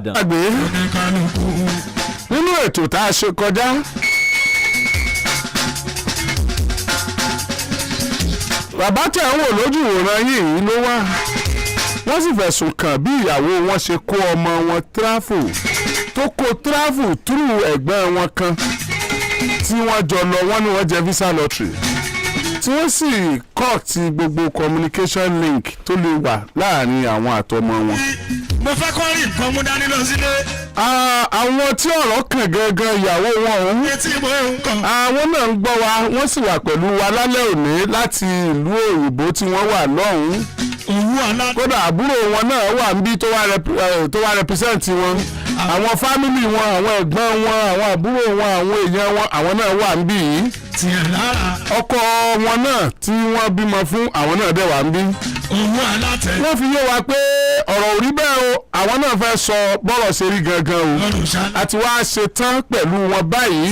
Gbàgbé nínú ètò tá a ṣe kọjá. Bàbá tẹ̀ ń wò lójú ìwòran yìí ló wá, wọ́n sì fẹ̀sùn kàn bí ìyàwó wọn ṣe kó ọmọ wọn travel, tó kó travel through ẹ̀gbọ́n wọn kan tí wọ́n jọ lọ. Wọ́n ní wọ́n jẹ visa lottery, tí wọ́n sì cut gbogbo communication link tó lè wà láàrin àwọn àtọmọ wọn. Mo fẹ́ kọ́ rí nǹkan mú dání lọ sílé. Ah, àwọn tí ọ̀rọ̀ kàn gangan, ìyàwó wọn ọ̀hún, Etí mo ń kàn. àwọn náà ń gbọ́ wa, wọ́n sì wà pẹ̀lú wa lálẹ́ òní láti ìlú òyìnbó tí wọ́n wà lọ́hùn-ún. Òwú àlá. Kódà àbúrò wọn náà wà níbí tó wá represent wọn. Àwọn family wọn, àwọn ẹ̀gbọ́n wọn, àwọn àbúrò wọn, àwọn èèyàn wọn, àwọn náà wà níbí yìí. Tiẹ̀ lára. Ọkọ wọn náà tí wọ́n bímọ fún, àwọn náà dẹ̀ wà níbí. Òwú alátẹ. Wọ́n fi yé wa pé ọ̀rọ̀ ò rí bẹ́ẹ̀ o. Àwọn náà fẹ́ sọ bọ́rọ̀ ṣe rí gangan o. Lọ́rùn ṣá. Àti wá ṣe tán pẹ̀lú wọn báyìí.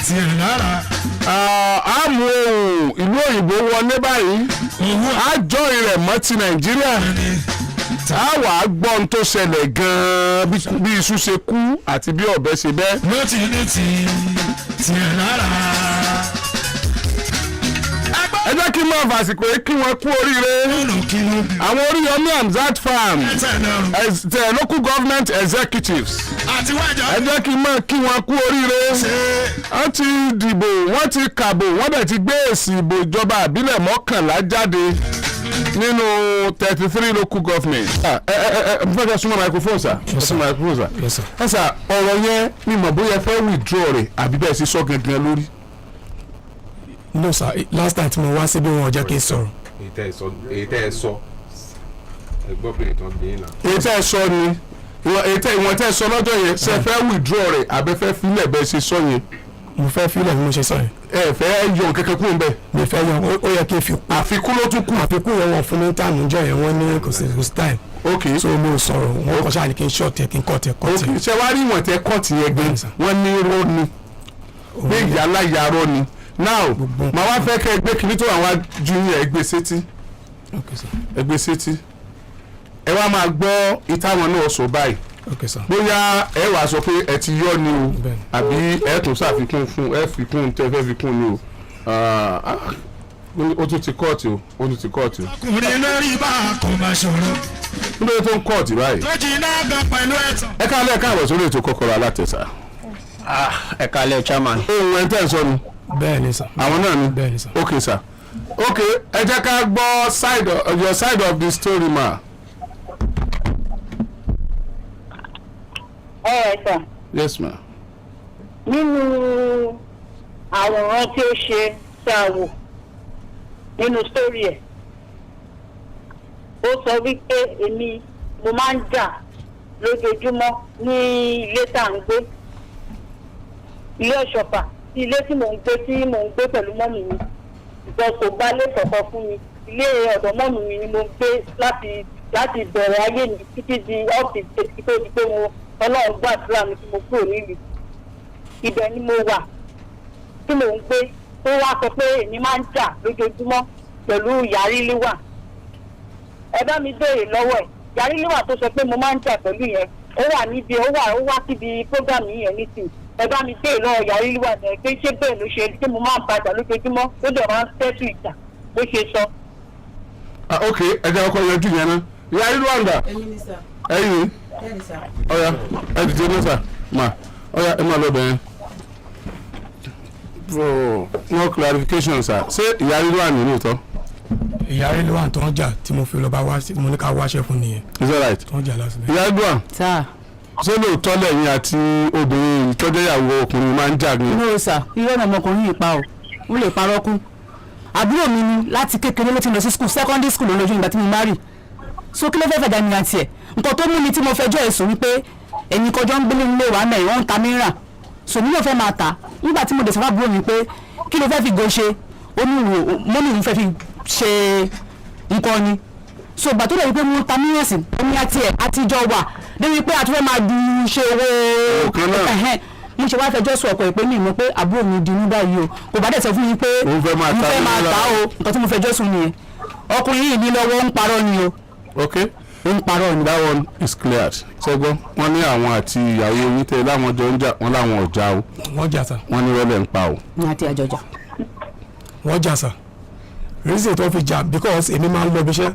Tiẹ̀ lára. Ah, á mú ohùn ìlú òyìnbó wọlé báyìí. Òwú Á jọ ìrẹ̀ mọ́ ti Nàìjíríà. àlẹ́. Á wà á gbọ́ ohun tó ṣẹlẹ̀ gan-an, bí iṣu ṣe kú àti bí ọ̀bẹ ṣe bẹ́. Ló ti ní tiẹ̀ lára. Ẹ jẹ́ kí n máa fàsìkò yìí kí wọ́n kú oríire. Lọ́nà kí ló bí. Àwọn Oríyọmí Hamzat Farm Ẹsẹ̀ lọ́rùn. The local government executives, Àti wájà. ẹ jẹ́ kí n máa kí wọ́n kú oríire. Ṣe. Wọ́n ti dìbò, wọ́n ti kàbò, wọ́n dẹ̀ ti gbé èsì ìbò ìjọba àbílẹ̀ 11 jáde nínú 33 local government. Ah, ẹ ẹ ẹ, mo fẹ́ kẹ́ súnmọ́ microphone, sir. Súnmọ́ microphone, sir. Yes, sir. Ẹ sà, ọ̀rọ̀ yẹn mi mọ̀ bóyá ẹ fẹ́ withdraw rẹ̀ àbí bẹ́ẹ̀ ṣe sọ gangan lórí. No, sir, last time tí mo wá síbí, wọn ò jẹ́ kí n sọ̀rọ̀. Èyí tẹ́ ẹ sọ, èyí tẹ́ ẹ sọ, ẹ gbọ́ pé ìtàn bí náà. Èyí tẹ́ ẹ sọ ni ìwọ̀n tẹ́ ẹ sọ lọ́jọ́ yẹn, ṣe fẹ́ withdraw rẹ̀ àbẹ́ fẹ́ filẹ̀ bẹ́ẹ̀ ṣe sọ yẹn? Mo fẹ́ fílẹ̀ bí mo ṣe sọ yẹn. Ẹ fẹ́ yọ kẹ́kẹ́ kúrò ńbẹ̀? Mi fẹ́ yan, ó yẹ kí n fi kún. Àfikún ló tún kù. Àfikún yẹn, wọn fún mi time jọ yẹn, wọ́n ní kò sí time. So mo sọ̀rọ̀, wọn kọ́ ṣáà ní kí n short ẹ̀, kí n cut ẹ̀, cut ẹ̀. Ṣé wàá rí ìwọ̀n tẹ́ cut yẹn gan? Bẹ́ẹ̀ni, sir. Wọ́n ní irọ́ ni, pé ìyálà yarọ́ ni. Now, màá wá fẹ́ kẹ́ ẹ gbé kinní tó wà wá ju yín, ẹ gbé sétí. Ok, sir. Ẹ gbé sétí, ẹ wá máa gbọ́ ìtàwọn náà sọ báyìí. Ok, sir. Bóyá ẹ wàá sọ pé ẹ ti yọ ni o, àbí ẹ tún ṣàfikún fún ẹ, fi kún tẹ fẹ́ fi kún ni o. Ah, ah, ó tún ti cut o, ó tún ti cut o. Ọkùnrin lórí bá a kò máa ṣòro. Níbo tó ń cut báyìí? Tó jiná gan pẹ̀lú ẹ̀tàn. Ẹ káàlẹ́, káàbọ̀ sórí ètò Kọ́kọ́rọ́ Alátẹ̀sà. Ẹ kalẹ̀, chairman. Ohun ẹ̀ ń tẹ̀ sọ ni. Bẹ́ẹ̀ ni, sir. Àwọn náà ni. Bẹ́ẹ̀ ni, sir. Ok, sir. Ok, ẹ jẹ́ ká gbọ́ your side of the story, ma. Ẹ sà. Yes, ma. Nínú àwòrán tí ó ṣe tí a wò nínú story ẹ̀, ó sọ wípé èmi mo máa ń jà lójoojúmọ́ ní ilé tá à ń gbé, ilé ọ̀ṣọ́fà, sí ilé tí mò ń gbé pẹ̀lú mummy mi, ìgbà kò gbálé kọ̀ọ̀kan fún mi. Ilé ọ̀dọ̀ mummy mi ni mo ń gbé láti bẹ̀rẹ̀ ayé mi títí di up to date tó di pé mo Ọlọ́run gbàdúrà mi tí mo kúrò nílùú. Ibẹ̀ ni mo wà tí mò ń gbé. Tó wá sọ pé èmi máa ń jà lójoojúmọ́ pẹ̀lú Yàrílíwà, ẹ bá mi béèrè lọ́wọ́ ẹ̀. Yàrílíwà tó sọ pé mo máa ń jà pẹ̀lú yẹn, ó wà níbi, ó wá síbi program yẹn nísìnyí. Ẹ bá mi béèrè lọ́wọ́ Yàrílíwà yẹn pé ṣé bẹ́ẹ̀ ló ṣe pé mo máa ń bàjà lójoojúmọ́, ó dẹ̀ máa ń tẹ́tù ìjà bó ṣe sọ. Ah, ok, ẹ jẹ́ kọ́kọ́ yanjú yẹn náà. Ìyá Rwanda. Èmi ni, sir. Ẹ̀yin? Bẹ́ẹ̀ni, sir. Ọ̀ya, ẹ dìde ní sà ma. Ọ̀ya, ẹ máa lọ bẹ̀rẹ̀ for more clarification, sir. Ṣé ìyá Rwanda ní lóòótọ́? Ìyá rẹ̀ ló wà tó ń jà tí mo fi lọ bá wá sí, mo ní ká wáṣẹ́ fún nìyẹn. Is that right? Tó ń jà lásìlẹ̀. Ìyá Rwanda. Sir. Ṣé lóòótọ́ lẹ́yìn àti obìnrin ìtọ́jú ìyàwó ọkùnrin máa ń jà ní? No, sir, irọ́ náà ọmọkùnrin yìí pa o. Ó lè parọ́ kú. Àbúrò mi ni, láti kékeré ló ti lọ sí school, secondary school ló lójú ìgbà tí mo marry. So kí ló fẹ́ fẹ̀dá mi àti ẹ̀? Nǹkan tó mú mi tí mo fẹjọ́ ẹ̀sùn wípé ẹ̀yin kọjọ́ ń gbélé nílé wa mẹ́rin, wọ́n ń ta mìíràn, so mi náà fẹ́ máa tà. Nígbà tí mo dẹ̀ sọ fún àbúrò mi pé kí ló fẹ́ fi go ṣe, ó ní wò mummy òun fẹ́ fi ṣe nǹkan ni. So ìgbà tó dẹ̀ wípé mo ta mìíràn sí, omi àti ẹ̀ àtijọ́ wà débi pé a tún fẹ́ máa du ṣe owó. Kan náà. Ẹ̀hẹ́n. Mo ṣe wá fẹjọ́ sùn ọkọ ẹ̀ pé mi mọ̀ pé àbúrò mi di inú báyìí o, kò bá dẹ̀ sọ fún mi pé Òun fẹ́ máa òun ta fẹ́ máa mí ta lára. o. Nǹkan tí mo fẹjọ́ sùn nìyẹn. Ọkùnrin yìí ní lọ́wọ́, ń parọ́ ni o. Ok. Ó ń parọ́ ni. That one is cleared. Ṣẹ́gbọ́n, wọ́n ní àwọn àti ìyàwó yín tẹ́ láwọn jọ ń jà, wọ́n láwọn ọ̀já o. Wọ́n jà sà. Wọ́n ní rọ́lẹ̀ ń pa o. Ní àti àjọjà. Wọ́n jà sà. Reason tó fi jà, because èmi máa ń lọ ibi iṣẹ́.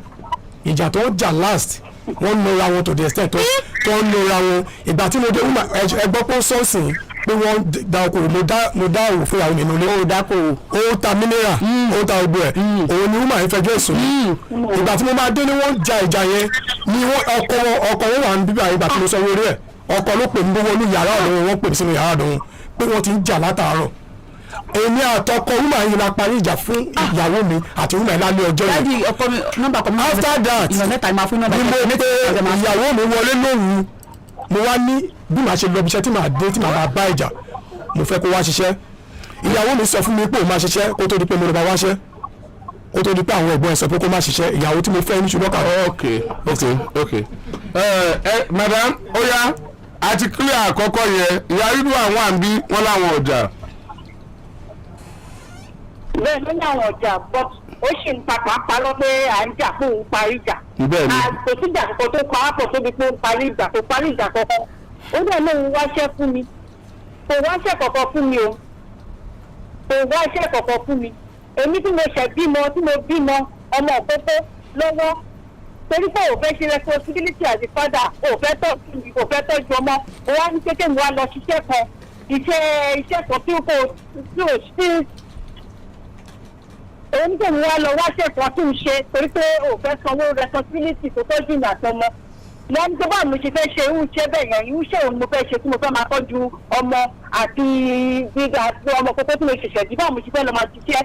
Ìjà tó ń jà last, wọ́n nora wọn to the extent tó ń nora wọn. Ìgbà tí mo dé, woman, ẹ gbọ́ pé ó sọ́ọ̀sì pé wọ́n da okòwò. Mo dá òwò fún ìyàwó mi nílé. Ó dákòwò. Ó ta mineral, ó ta gbogbo ẹ̀. Òun ni woman yẹn fẹjọ́ ẹ̀sùn mi. Ìgbà tí mo máa dé ni wọ́n ja ìjà yẹn ni wọ́n ọkọ wọn wà ní bíbá. Ìgbà tí mo sọ wọlé ẹ̀, ọkọ ló pè mí gbogbo olú yàrá ọ̀dọ̀ wọn. Wọ́n pè mí sínú yàrá ọ̀dọ̀ wọn pé wọ́n ti ń jà látàárọ̀. Èmi àtọkọ woman yìí la parí ìjà fún ìyàwó mi àti woman yìí lálẹ́ ọjọ́ yẹn. Daddy, ọkọ mi, nọ́mbà kan. After that, ìyàn mẹ́ta ni máa fún nọ́mbà. Ni mo pé ìyàwó mi wọlé lóru, mo wá ní bí màá ṣe lọ ibi iṣẹ́, tí màá dé, tí màá máa bá ìjà, mo fẹ́ kó wá ṣiṣẹ́. Ìyàwó mi sọ fún mi pé òun máa ṣiṣẹ́ kó tó di pé mo lọ bá wáṣẹ́, kó tó di pé àwọn ẹ̀gbọ́n ẹ̀ sọ pé kó má ṣiṣẹ́. Ìyàwó tí mo fẹ́ ní ṣùgbọ́n kà. Ok, ẹ madam, ó yá, a ti clear àkọ́kọ́ yẹn. Ìyá inú àwọn àǹbí wọn láwọn ọjà. Bẹ́ẹ̀ ló ní àwọn ọjà, but ó sì ń papà parọ́ pé à ń jà fún òun parí ìjà. Bẹ́ẹ̀ ni. Kò síjà kankan tó pa á pọ̀ tóbi pé ó ń parí ìjà. Kò parí ìjà kankan. Ó dẹ̀ lóun wáṣẹ́ fún mi. Kò wáṣẹ́ kankan fún mi o, kò wáṣẹ́ kankan fún mi. Èmi tí mo ṣẹ̀ bímọ, tí mo bímọ ọmọ òkókó lọ́wọ́, torí pé ò fẹ́ ṣe responsibility as a father, ò fẹ́ tọ́jú mi, ò fẹ́ tọ́jú ọmọ, ó wá ní kékeré mi wá lọ ṣiṣẹ́ kan, iṣẹ́ kan tí kò tí ò sí. Òun kò wá lọ wáṣẹ́ kan tí ń ṣe torí pé ò fẹ́ sanwó responsibility tó tọ́jú ìgbà tọmọ. Wọ́n tó bá mi ṣe fẹ́ ṣe irú iṣẹ́ bẹ́ẹ̀ yẹn, irú iṣẹ́ òun mo fẹ́ ṣe tí mo fẹ́ máa tọ́jú ọmọ àti gbígbà àti ọmọ kókó tí mo ṣẹ̀ṣẹ̀ bí? Báwo mo ṣe fẹ́ lọ máa ṣiṣẹ́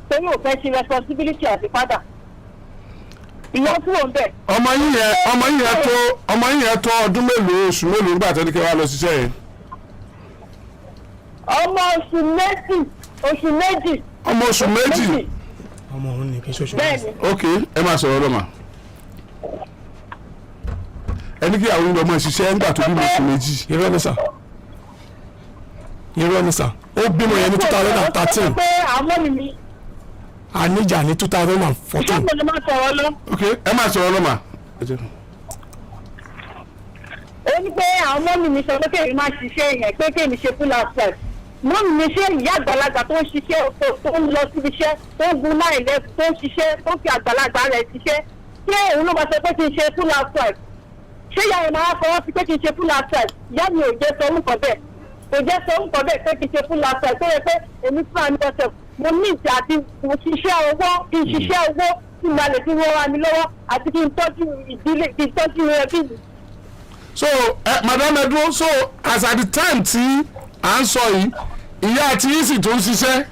torí ò fẹ́ ṣe responsibility as a father? Ìyẹn kúrò ń bẹ̀. Ọmọ yín yẹn tó ọdún mélòó, oṣù mélòó nígbà tó ní kí wàá lọ ṣiṣẹ́ yẹn? Ọmọ oṣù 2, oṣù 2. Ọmọ oṣù 2. Ọmọ òun ni, kì í ṣoṣù. Bẹ́ẹ̀ni. Ok, ẹ máa sọ̀rọ̀ lọ́mà. Ẹni kí àwọn ọmọ ṣiṣẹ́ nígbà tó bímọ oṣù 2. Irọ́ ni sà, irọ́ ni sà. Ó bímọ yẹn ní 2013. Pé àwọn mi Àníjà ní 2014. Ṣé mo lè máa sọ̀rọ̀ lọ? Ok, ẹ máa sọ̀rọ̀ lọ́mà. Ó ní pé àwọn mummy mi sọ pé kéèmí máa ṣiṣẹ́ yẹn, pé kéèmí ṣe full house. Mummy mi, ṣe ìyá àgbàlagbà tó ń ṣiṣẹ́, tó ń lọ síbi iṣẹ́, tó ń gun náà ilẹ̀, tó ń ṣiṣẹ́, tó ń fi àgbàlagbà rẹ̀ ṣiṣẹ́, ṣé òun ló máa sọ pé kí n ṣe full house? Ṣé ìyá yẹn máa fọwọ́ sí pé kí n ṣe full house? Ìyá mi ò jẹ́ sọ orúkọ bẹ́ẹ̀, kò jẹ́ sọ orúkọ bẹ́ẹ̀ pé kí n ṣe full house, tó yẹ pé èmi fúnra mi ọ̀sẹ̀ mo ní ìjà àti mo ṣiṣẹ́ owó, kí n ṣiṣẹ́ owó kí n máa lè fi wọ́n ra mi lọ́wọ́ àti kí n tọ́jú ìdílé, kí n tọ́jú ẹbí mi. So madam, ẹ dúró. So as at the time tí à ń sọ yìí, ìyá àti yín sì tó ń ṣiṣẹ́?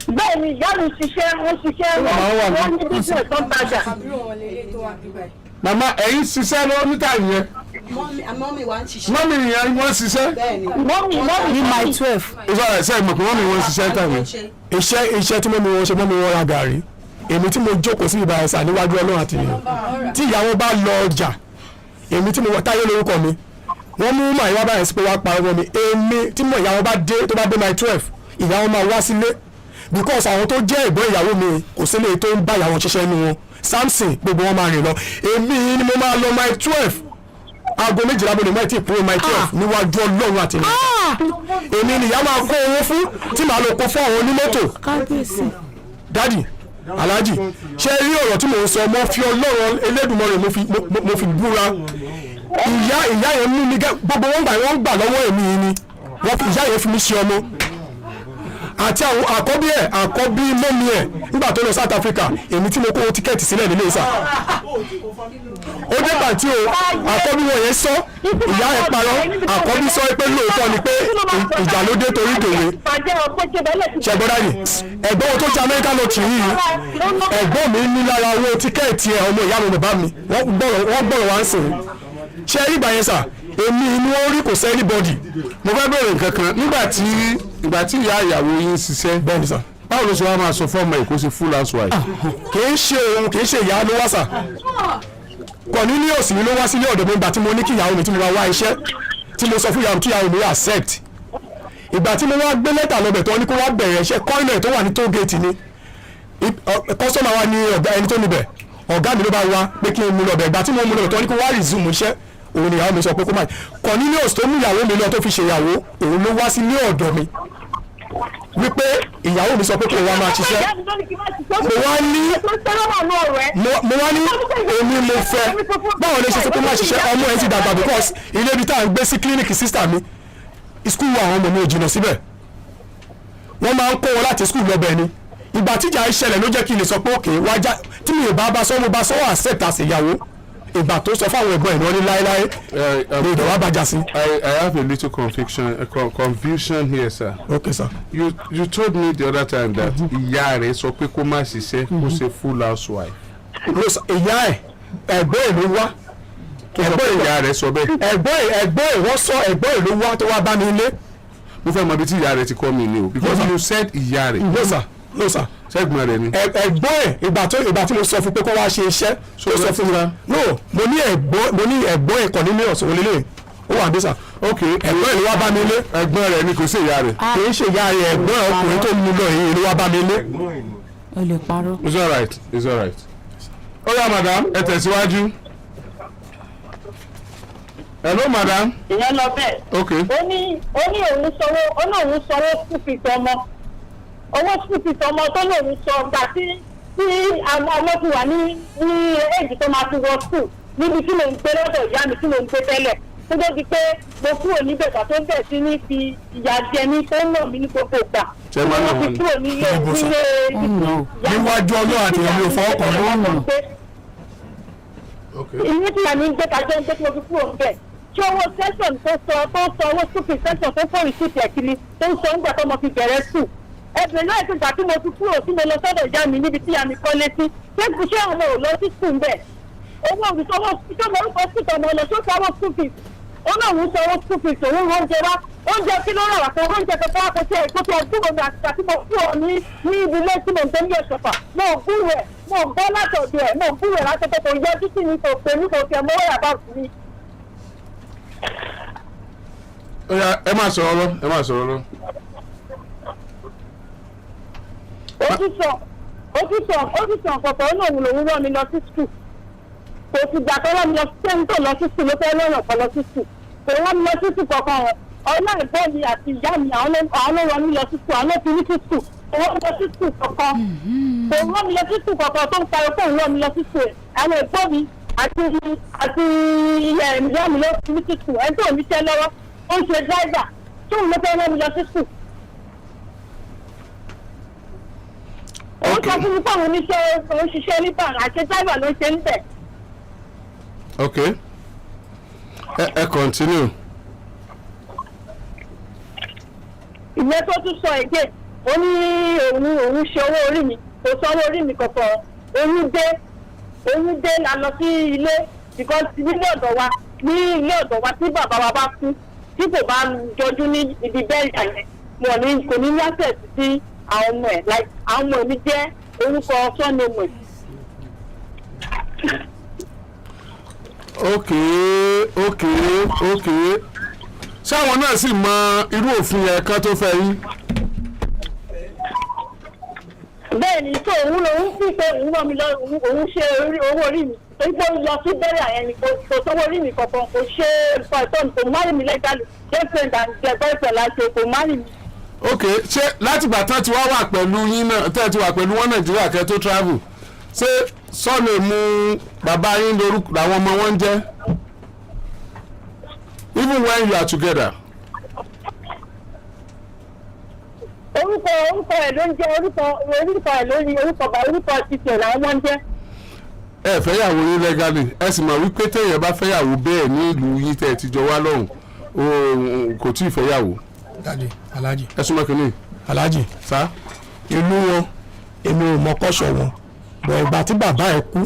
Bẹ́ẹ̀ ni, ìyá mi ṣiṣẹ́, wọ́n ṣiṣẹ́, wọ́n ní business tó ń tajà. Àbúrò wọn lélẹ̀ tó wà bíbá yìí. Màmá, ẹ̀yin ṣiṣẹ́ lọ níta yẹn? Mummy wa ń ṣiṣẹ́. Mummy yẹn, wọ́n ṣiṣẹ́? Bẹ́ẹ̀ni. Mummy, mummy. Ní Mile 12. Ìsọ̀rọ̀ ẹ̀sẹ̀ ìmọ̀ pé mummy wọn ṣiṣẹ́ níta yẹn. Iṣẹ́ tí mummy wọn ṣe, mummy wọn ra gàrí. Èmi tí mo jókòó sí ìbára ẹ̀sà níwájú Ọlọ́run àti ènìyàn, tí ìyàwó bá lọ ọjà, èmi tí mo wọ táyé lórúkọ mi, wọ́n mú màá yíwá báyìí sí pé wá parọ́ mọ́ mi. Èmi tí mo ìyàwó bá dé, tó bá dé Mile 12, ìyàwó máa wá sílé, because àwọn tó jẹ́ ẹ̀gbọ́n ìyàwó mi, kò sílé tó ń bá ìyàwó ṣiṣẹ́ nu wọn. Samson, gbogbo wọn máa rìn lọ. Èmi ni mo máa lọ Mile 12, aago 12 mo lè má ti kúrò Mile 12 níwájú Ọlọ́run àti ènìyàn. Èmi nìyá máa kó owó fún, tí màá lọ kó fún àwọn onímọ́tò. Kábíyèsí. Daddy Alhaji, ṣe rí ọ̀rọ̀ tí mò ń sọ? Mo fi Ọlọ́run Elédùmarè, mo fi búra. Ìyá yẹn mú mi gbogbo wọn gbà, wọ́n gbà lọ́wọ́ èmi yìí ni wọ́n fi ìyá yẹn fi mí ṣe ọmọ àti àwọn àkọ́bí ẹ̀, àkọ́bí mummy ẹ̀. Nígbà tó lọ South Africa, èmi tí mo kó ticket sílẹ̀ nílé ìsà, ó dé pàtí o. Àkọ́bí wọn yẹn sọ, ìyá ẹ̀ parọ́. Àkọ́bí sọ pé lóòótọ́ ni pé ìjà ló dé torí dòwe. Ṣẹ̀gbọ́n yìí, ẹ̀gbọ́n wọn tó ti Amẹ́ríkà lọ tì í, ẹ̀gbọ́n mi ní lára owó ticket ẹ̀. Ọmọ ìyá mi, bàbá mi, wọ́n gbọ́rọ̀ wá ń sìn. Ṣé rí ìgbà yẹn sà, èmi inú orí kò sẹ́ anybody. Mo fẹ́ bẹ̀rẹ̀ nǹkan kan. Nígbà tí ìgbà tí ìyá ìyàwó yín ṣiṣẹ́, Bẹ́ẹ̀ ni sà. báwo ló ṣe wá máa sọ fún ọmọ ẹ̀ kó ṣe full housewife? Kì í ṣe òun, kì í ṣe ìyá ló wá sà. Cornelius mi ló wá sílé ọ̀dọ̀ mi. Ìgbà tí mo ní kí ìyàwó mi, tí mo bá wá iṣẹ́, tí mo sọ fún ìyàwó mi, kí ìyàwó mi accept, ìgbà tí mo wá gbé lẹ́tà lọ́bẹ̀ tó ní kó wá bẹ̀rẹ̀ iṣẹ́, kọ́ìnà tó wà ní toll gate ni customer wa ní ọ̀gá ẹni tó níbẹ̀. Ọ̀gá mi ló bá wá pé kí n mú lọ bẹ̀. Ìgbà tí mo mú lọ bẹ̀ tó ní kó wá resume iṣẹ́, òun ni ìyàwó mi sọ pé kó má. Cornelius tó mú ìyàwó mi lọ tó fi ṣe ìyàwó, òun ló wá sí ilé ọ̀dọ̀ mi wípé ìyàwó mi sọ pé kó wá máa ṣiṣẹ́. Mo wá ní èmi mo fẹ́. Báwo lè ṣe sọ pé má ṣiṣẹ́? Ọmọ ẹ ti dàgbà, because ilé ibi tá à ń gbé sí clinic sister mi, school àwọn ọmọ mi ò jìnnà síbẹ̀. Wọ́n máa ń kó wọn láti school lọ́bẹ̀ ni. Ìgbà tíjà ìṣẹ̀lẹ̀ ló jẹ́ kí n lè sọ pé òkè wájà tí mi ò bá bá sọ, mo bá sọ wà accept as ìyàwó. Ìgbà tó sọ fáwọn ẹ̀gbọ́n ẹ̀ ní wọ́n ní láéláé ní ìdọ̀wà bàjá sí. I have a little confusion here, sir. Okay, sir. You told me the other time that ìyá rẹ̀ sọ pé kó má ṣiṣẹ́, kó ṣe full housewife. No, sir, ìyá ẹ̀, ẹ̀gbọ́n ẹ̀ ló wá. Ẹ̀gbọ́n ìyá rẹ̀ sọ bẹ́ẹ̀. Ẹ̀gbọ́n ẹ̀ wọ́n sọ, ẹ̀gbọ́n ẹ̀ ló wá tó wá bá mi ilé. Mo fẹ́ mọ ibi tí ìyá rẹ̀ ti kọ́ mi ni o, because you said ìyá rẹ̀. No, sir, no, sir. Ṣẹ́gun rẹ̀ ni. Ẹ̀gbọ́n ẹ̀, ìgbà tí mo sọ fún pé kó wá ṣe iṣẹ́, tó sọ fún mi, no, mo ní ẹ̀gbọ́n ẹ̀ Cornelius òun lélẹ̀, ó wà ní, sir. Ẹ̀gbọ́n ẹ̀ ló wá bá mi ilé. Ẹ̀gbọ́n rẹ̀ ni, kò sí ìyá rẹ̀. Kì í ṣe ìyá rẹ̀, ẹ̀gbọ́n ẹ̀ ọkùnrin tó mú lọ yìí ló wá bá mi ilé. O lè parọ́. It's alright, it's alright. Ó yá, madam, ẹ tẹ̀síwájú. Hello, madam. Ìyẹn lọ bẹ́ẹ̀. Ó ní òun sanwó, ó ní òun sanwó school fees ọmọ, owó school fees ọmọ tó lòun sọ gbà tí àwọn ọmọ ti wà ní èjì tó máa fi wọ school níbi tí mò ń gbé lọ́dọ̀ ìyá mi tí mò ń gbé tẹ́lẹ̀, tó tó di pé mo kúrò níbẹ̀, gbà tó bẹ̀ sí ní fi ìyà jẹ mí, tó ń nà mí ní gbogbo ìgbà. Ṣé máa ń nà Mo fi wọ́n ni? kúrò nílé Níwájú Ọlọ́run àti èmi ò fọwọ́ kàn án. Ìlú tí àmì ń gbé kájọ ń gbé tí mo fi kúrò ń bẹ̀. Ṣé owó session tó sọ, owó school fees session tó fọ́ receipt ẹ̀ kiri tó ń sọ ńgbà tó mo fi bẹ̀rẹ̀ school ẹgbẹ̀ náà, ti gbà tí mo fi kúrò tí mo lọ sọ́dọ̀ ìyá mi níbi tí ìyá mi kọ́lé sí, ṣé ṣé ọmọ ò lọ sí school bẹ̀? Owó olùsọwọ́ ṣé mo orúkọ school tọmọ lọ, ṣó sanwó school fees? Ó náà ń sanwó school fees, òun oúnjẹ wá. Oúnjẹ kí ló rà wá fún oúnjẹ kankan wá? Kò tí ẹ̀ gbúrò mi àti àti mo kúrò ní ibi ilé tí mo ń gbé ní Ọ̀ṣọ́fà. Mo ò gbúrò ẹ̀, mo ò gbọ́ láti ọ̀dọ̀ ẹ̀, mo ò gbúrò ẹ̀ láti ọ̀dọ̀. Kò yọjú sí mi, kò pè mí, kò tiẹ̀ mọ́wọ́ yàbá mi. Ó yá, ẹ máa sọ̀rọ̀ lọ, ẹ máa sọ̀rọ̀ lọ. Ó tún sọ nǹkan kan. Ó náà lòun rán mi lọ sí school. Kò sì gbà tó rán mi lọ sí sẹ́ni tó lọ sí school ló fẹ́ lọ́rùn kan lọ sí school. Kò rán mi lọ sí school kankan o. Ọlá ẹ̀gbọ́n mi àti ìyá mi, àwọn ló rán mi lọ sí school, àwọn ló fi mí sí school. Kò rán mi lọ sí school kankan, kò rán mi lọ sí school kankan. Tó ń pariwo pé òun rán mi lọ sí school, àwọn ẹ̀gbọ́n mi àti ìyá mi ló fi mí sí school. Ẹni tó ń níṣẹ́ lọ́wọ́, ó ń ṣe driver, tóun ló fẹ́ rán mi lọ sí school? Òun sọ fún mi pé àwọn oníṣẹ́ òun ṣiṣẹ́ ní bank, àti driver ló ń ṣe níbẹ̀. Ok, ẹ continue. Ìyẹn tó tún sọ èdè, ó ní òun ṣe owó orí mi. Kò sọ owó orí mi kankan. Oyún dé la lọ sí ilé, because ní ilé ọ̀dọ̀ wa, tí bàbá wa bá kú, tí kò bá jọjú ní ibi bẹ́ẹ̀ yẹn, wọn ní kò ní ní access sí àwọn ọmọ ẹ̀, like àwọn ọmọ mi jẹ́ orúkọ surname ẹ̀. Ok, ṣé àwọn náà sì mọ irú òfin yẹn kan tó fẹ́ yín? Bẹ́ẹ̀ ni. Tó òun lòun fi pé òun rán mi lọ, òun ṣe owó orí mi, torí pé ó lọ sí bẹ́rẹ̀ àyẹn ni. Kò sówó orí mi kankan, kò ṣe nǹkan ìtọ́ni, kò marry mi legally. Girlfriend and boyfriend la ṣe, kò marry mi. Ok, ṣé látìgbà tán ti wá wà pẹ̀lú yín náà, tẹ́ ẹ ti wà pẹ̀lú wọn Nàìjíríà kẹ́ tó travel, ṣé sọ́ọ̀nù mú bàbá yín lórúkọ làwọn ọmọ wọn ń jẹ́, even when you are together? Orúkọ ẹ̀ ló ń jẹ́, orúkọ ẹ̀ ló ní orúkọ bá orúkọ títí ẹ̀ làwọn máa ń jẹ́. Ẹ fẹ́yàwó yín legally, ẹ sì mọ̀ wípé téèyàn bá fẹ́yàwó bẹ́ẹ̀ ní ìlú yín tẹ́ ẹ ti jọ wá lọ́hùn, kò tí ì fẹ́yàwó. Daddy, alhaji. Ẹ súnmọ́ kínní. Alhaji. Sá. Ìlú wọn, èmi ò mọ kọ́ṣọ̀ wọn bọ̀. Ìgbà tí bàbá ẹ̀ kú,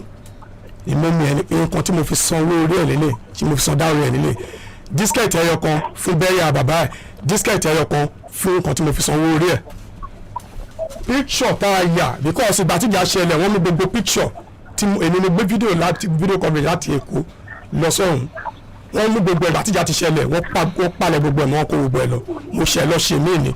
èmi mi ẹni nǹkan tí mo fi san owó orí ẹ̀ lélẹ̀, tí mo fi san dowry ẹ̀ lélẹ̀, disket ẹyọ kan fún burial bàbá ẹ̀, disket ẹyọ kan fún nǹkan tí mo fi san owó orí ẹ̀, picture tá a yà, because ìgbà tí ìjà ṣẹlẹ̀, wọ́n mú gbogbo picture tí èmi mo gbé fídíò láti video coverage láti Èkó lọ sọ́hún. Wọ́n mú gbogbo ìgbà tí ìjà ti ṣẹlẹ̀, wọ́n palẹ̀ gbogbo ẹ̀ mọ́, wọn kó gbogbo ẹ̀ lọ. Mo ṣẹ̀ lọ ṣe mí ni.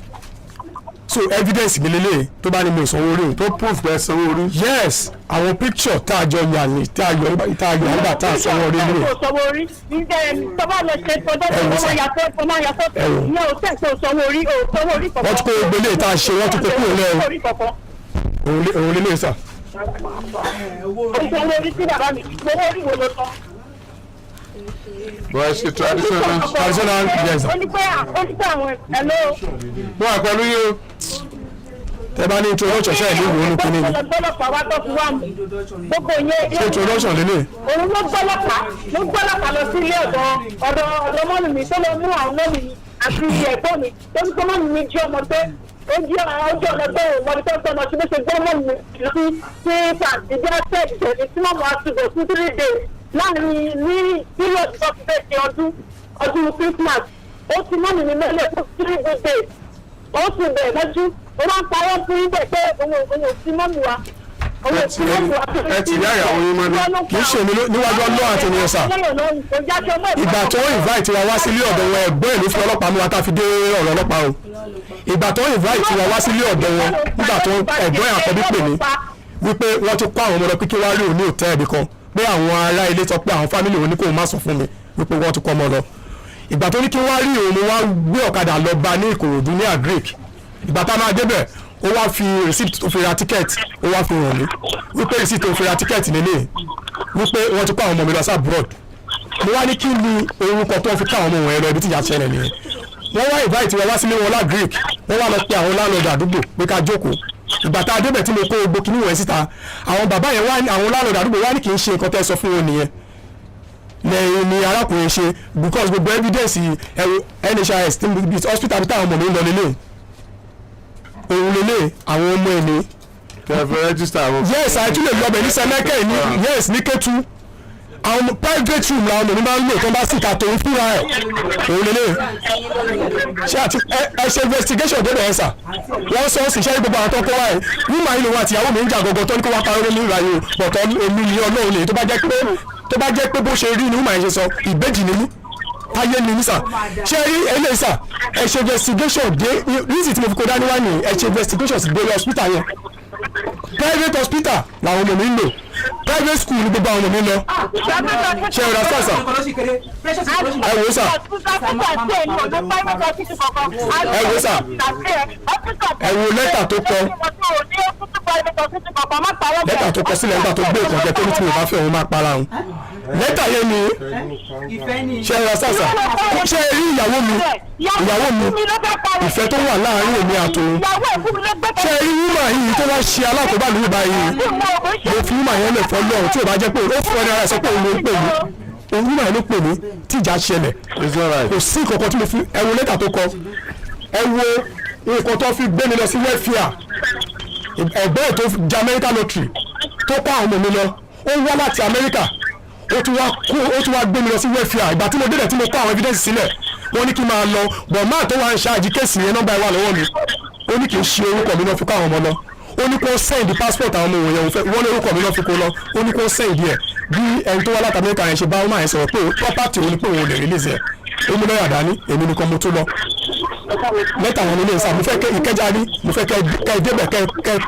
So evidence mi lélẹ̀ tó bá ní mi ò sanwó orí òun. Tó proof pé sanwó orí. Yes, àwọn picture tá a jọ yà ní tá a yọ nígbà tá a sanwó orí nínú. Kò sanwó orí níjẹ́ tó bá lọ ṣe tọjọ́ Ẹ wò tó sà. máa yàtọ̀ tó máa yàtọ̀ Ẹ wò. ìyẹn ò tẹ̀ tó sanwó orí, ò sanwó orí kankan. Wọ́n ti kó gbogbo eléyìí tá a ṣe, wọ́n ti kó kúrò lẹ́ẹ̀ o. Orí kankan. Òun lélẹ̀ sà. Ó sanwó orí sí bàbá mi, owó orí wo ló san? Bọ́ ẹ ṣe traditional. Traditional, yes. Ó ní pé àwọn ẹ̀lọ́. Mo wà pẹ̀lú yín o. Tẹ bá ní introduction, ṣe é ní ìwò onúkú nínú. Gbọ́lọ́pàá wá tó fi wá mú. Gbogbo yẹn. Ṣé introduction lélẹ̀? Òun ló gbọ́lọ́pàá lọ sí ilé ọ̀dọ̀ mọ́mì mi, tó lọ mú àwọn mọ́mì mi àti ẹ̀gbọ́n mi, tó ní kó mọ́mì mi jí ọmọ tó ó jí ọjọ́ ọmọ tó òun mọ́ni tó ń tọ́mọ sí, bó ṣe gbọ́ mọ́mì mi lọ sí pàǹtí bí wọ́n tẹ̀ ìṣẹ̀lẹ̀ tí mọ́mì wa ti bọ̀ fún 3 days láàrin ní period tó fi fẹ́ ṣe ọdún Christmas. Ó ti mọ́mì mi mọ́lẹ̀ fún 3 good days, ó sì bẹ̀ lọ́jú, ó máa ń parọ́ fún ibẹ̀ pé òun ò sí mọ́mì wa, òun ò sí mọ́mì wa. Ẹ ti rí àyàwó yín mọ́lẹ̀. Kì í ṣe èmi níwájú Ọlọ́run àti ènìyàn sà. Ìgbà tó invite wa wá sílé ọ̀dọ̀ wọn, ẹ̀gbọ́n ẹ̀ ló fi ọlọ́pàá mú wa tá a fi dé ọ̀rọ̀ ọlọ́pàá o. Ìgbà tó invite wa wá sílé ọ̀dọ̀ wọn, nígbà tó ẹ̀gbọ́n ẹ̀ àkọ́bí pè mí wípé wọ́n ti kó àwọn ọmọ lọ, pé kí wá rí òun ní hòtẹ́ẹ̀lì kan, pé àwọn ará ilé sọ pé àwọn family òun ní kóun má sọ fún mi wípé wọ́n ti kó ọmọ lọ. Ìgbà tó ní kí wá rí òun, mo wá gbé ọ̀kadà lọ bá ní Ìkòròdú ní Agric. Ìgbà tá a máa débẹ̀, ó wá fi receipt tó fi ra ticket, ó wá fi hàn mí wípé receipt tó fi ra ticket lélẹ̀, wípé wọ́n ti kó àwọn ọmọ mi lọ sí abroad. Mo wá ní kí ni orúkọ tó fi ká àwọn ọmọ wọn lọ? Ibi tí ìyá ṣẹlẹ̀ nìyẹn. Wọ́n wá invite wọn wá sílé wọn l'Agric, wọ́n wá lọ pe àwọn landlord àdúgbò pé ká jókòó. Ìgbà tá a débẹ̀ tí mo kó gbogbo kinní wọ̀nyí síta, àwọn bàbá yẹn wá, àwọn landlord àdúgbò wá ní kì í ṣe nǹkan tẹ́ sọ fún wọn nìyẹn lẹ́yìn ni arákùnrin ṣe, because gbogbo evidence ẹ̀rọ NHIS tí hospital bí táwọn ọmọ mi ń lọ lélẹ̀, òun lélẹ̀, àwọn ọmọ ẹ̀ ní. Tẹ fẹ́ register àwọn. Yes, àìtún lè lọbẹ̀ ní Sẹ́mẹ́kẹ́ ní, yes, ní Kétu. Àwọn private room làwọn ọmọ mi máa ń lò tó ń bá sì ká tòun fúnra ẹ̀, òun lélẹ̀. Ṣé àti ẹ ṣe investigation débẹ̀ ẹ̀ sà? Wọ́n sọ sí iṣẹ́ gbogbo àwọn tó kọ́ wáyé wúmà yìí lòun àti ìyàwó mi ń jà gọ́gọ́ tó ní kó wá parọ́ lórí ìrà yìí o. Bọ̀tọ̀ èmi ni Ọlọ́run lè tó bá jẹ́ pé bó ṣe rí ni wúmà yìí ṣe sọ, ìbejì ni mí, táyé ni mí sà. Ṣé rí eléyìí sà, ẹ ṣe investigation dé reason tí mo fi kó dání wá nìyí. Ẹ ṣe investigation sí dé hospital yẹn. Private hospital làwọn ọmọ mi ń lò, private school ni gbogbo àwọn ọmọ mi ń lọ. Ṣe ìrà sàṣà? Ẹ wò ó sà, ẹ wò ó sà, ẹ wo lẹ́tà tó kọ, lẹ́tà tó kọ sílẹ̀ nígbà tó gbé ìkànjẹ tó ní tí mo bá fẹ́ òun máa para òun. Lẹ́tà yẹn ni. Ṣe ìrà sàṣà? Ṣe rí ìyàwó mi, ìyàwó mi, ìfẹ́ tó wà láàárín èmi àtòun? Ṣe rí woman yìí tó wá ṣe alákòóbá mi báyìí? Mo fi woman yẹn lè fọ́ lọ́run tí ò bá jẹ́ pé ó fọ́ ní ara ẹ̀ sọ pé òun ló ń pè mí, òun woman yẹn ló pè mí tí ìjà ṣẹlẹ̀. It's alright. Kò sí nǹkan kan tí mo fi. Ẹ wo lẹ́tà tó kọ, ẹ wo nǹkan tó fi gbé mi lọ sí welfare. Ẹ̀gbọ́n ẹ̀ tó jẹ America lottery tó kọ́ àwọn ọmọ mi lọ, ó wá láti America, ó tún wá gbé mi lọ sí welfare. Ìgbà tí mo débẹ̀ tí mo kó àwọn evidence sílẹ̀, wọ́n ní kí n máa lọ bọ̀. Máà tó wá ń ṣáàjì case yẹn, nọ́mbà ẹ̀ wà lọ́wọ́ mi. Ó ní kì í ṣe orúkọ mi náà fi kó àwọn ọmọ lọ. Ó ní kó send passport àwọn ọmọ òun yẹn, òun fẹ́ wọ́n ní orúkọ mi náà fi kó lọ. Ó ní kó send yẹ. Bí ẹni tó wá láti Amẹ́ríkà yẹn ṣe bá ọmọ yẹn sọ̀rọ̀ pé property òun ni, pé òun ò lè release ẹ̀, ó mú lọ́ọ̀yà dání, èmi nìkan mo tún lọ. Lẹ́tà wọn nílé ìsà, mo fẹ́ kẹ́ Ìkẹjà ní, mo fẹ́ kẹ́ débẹ̀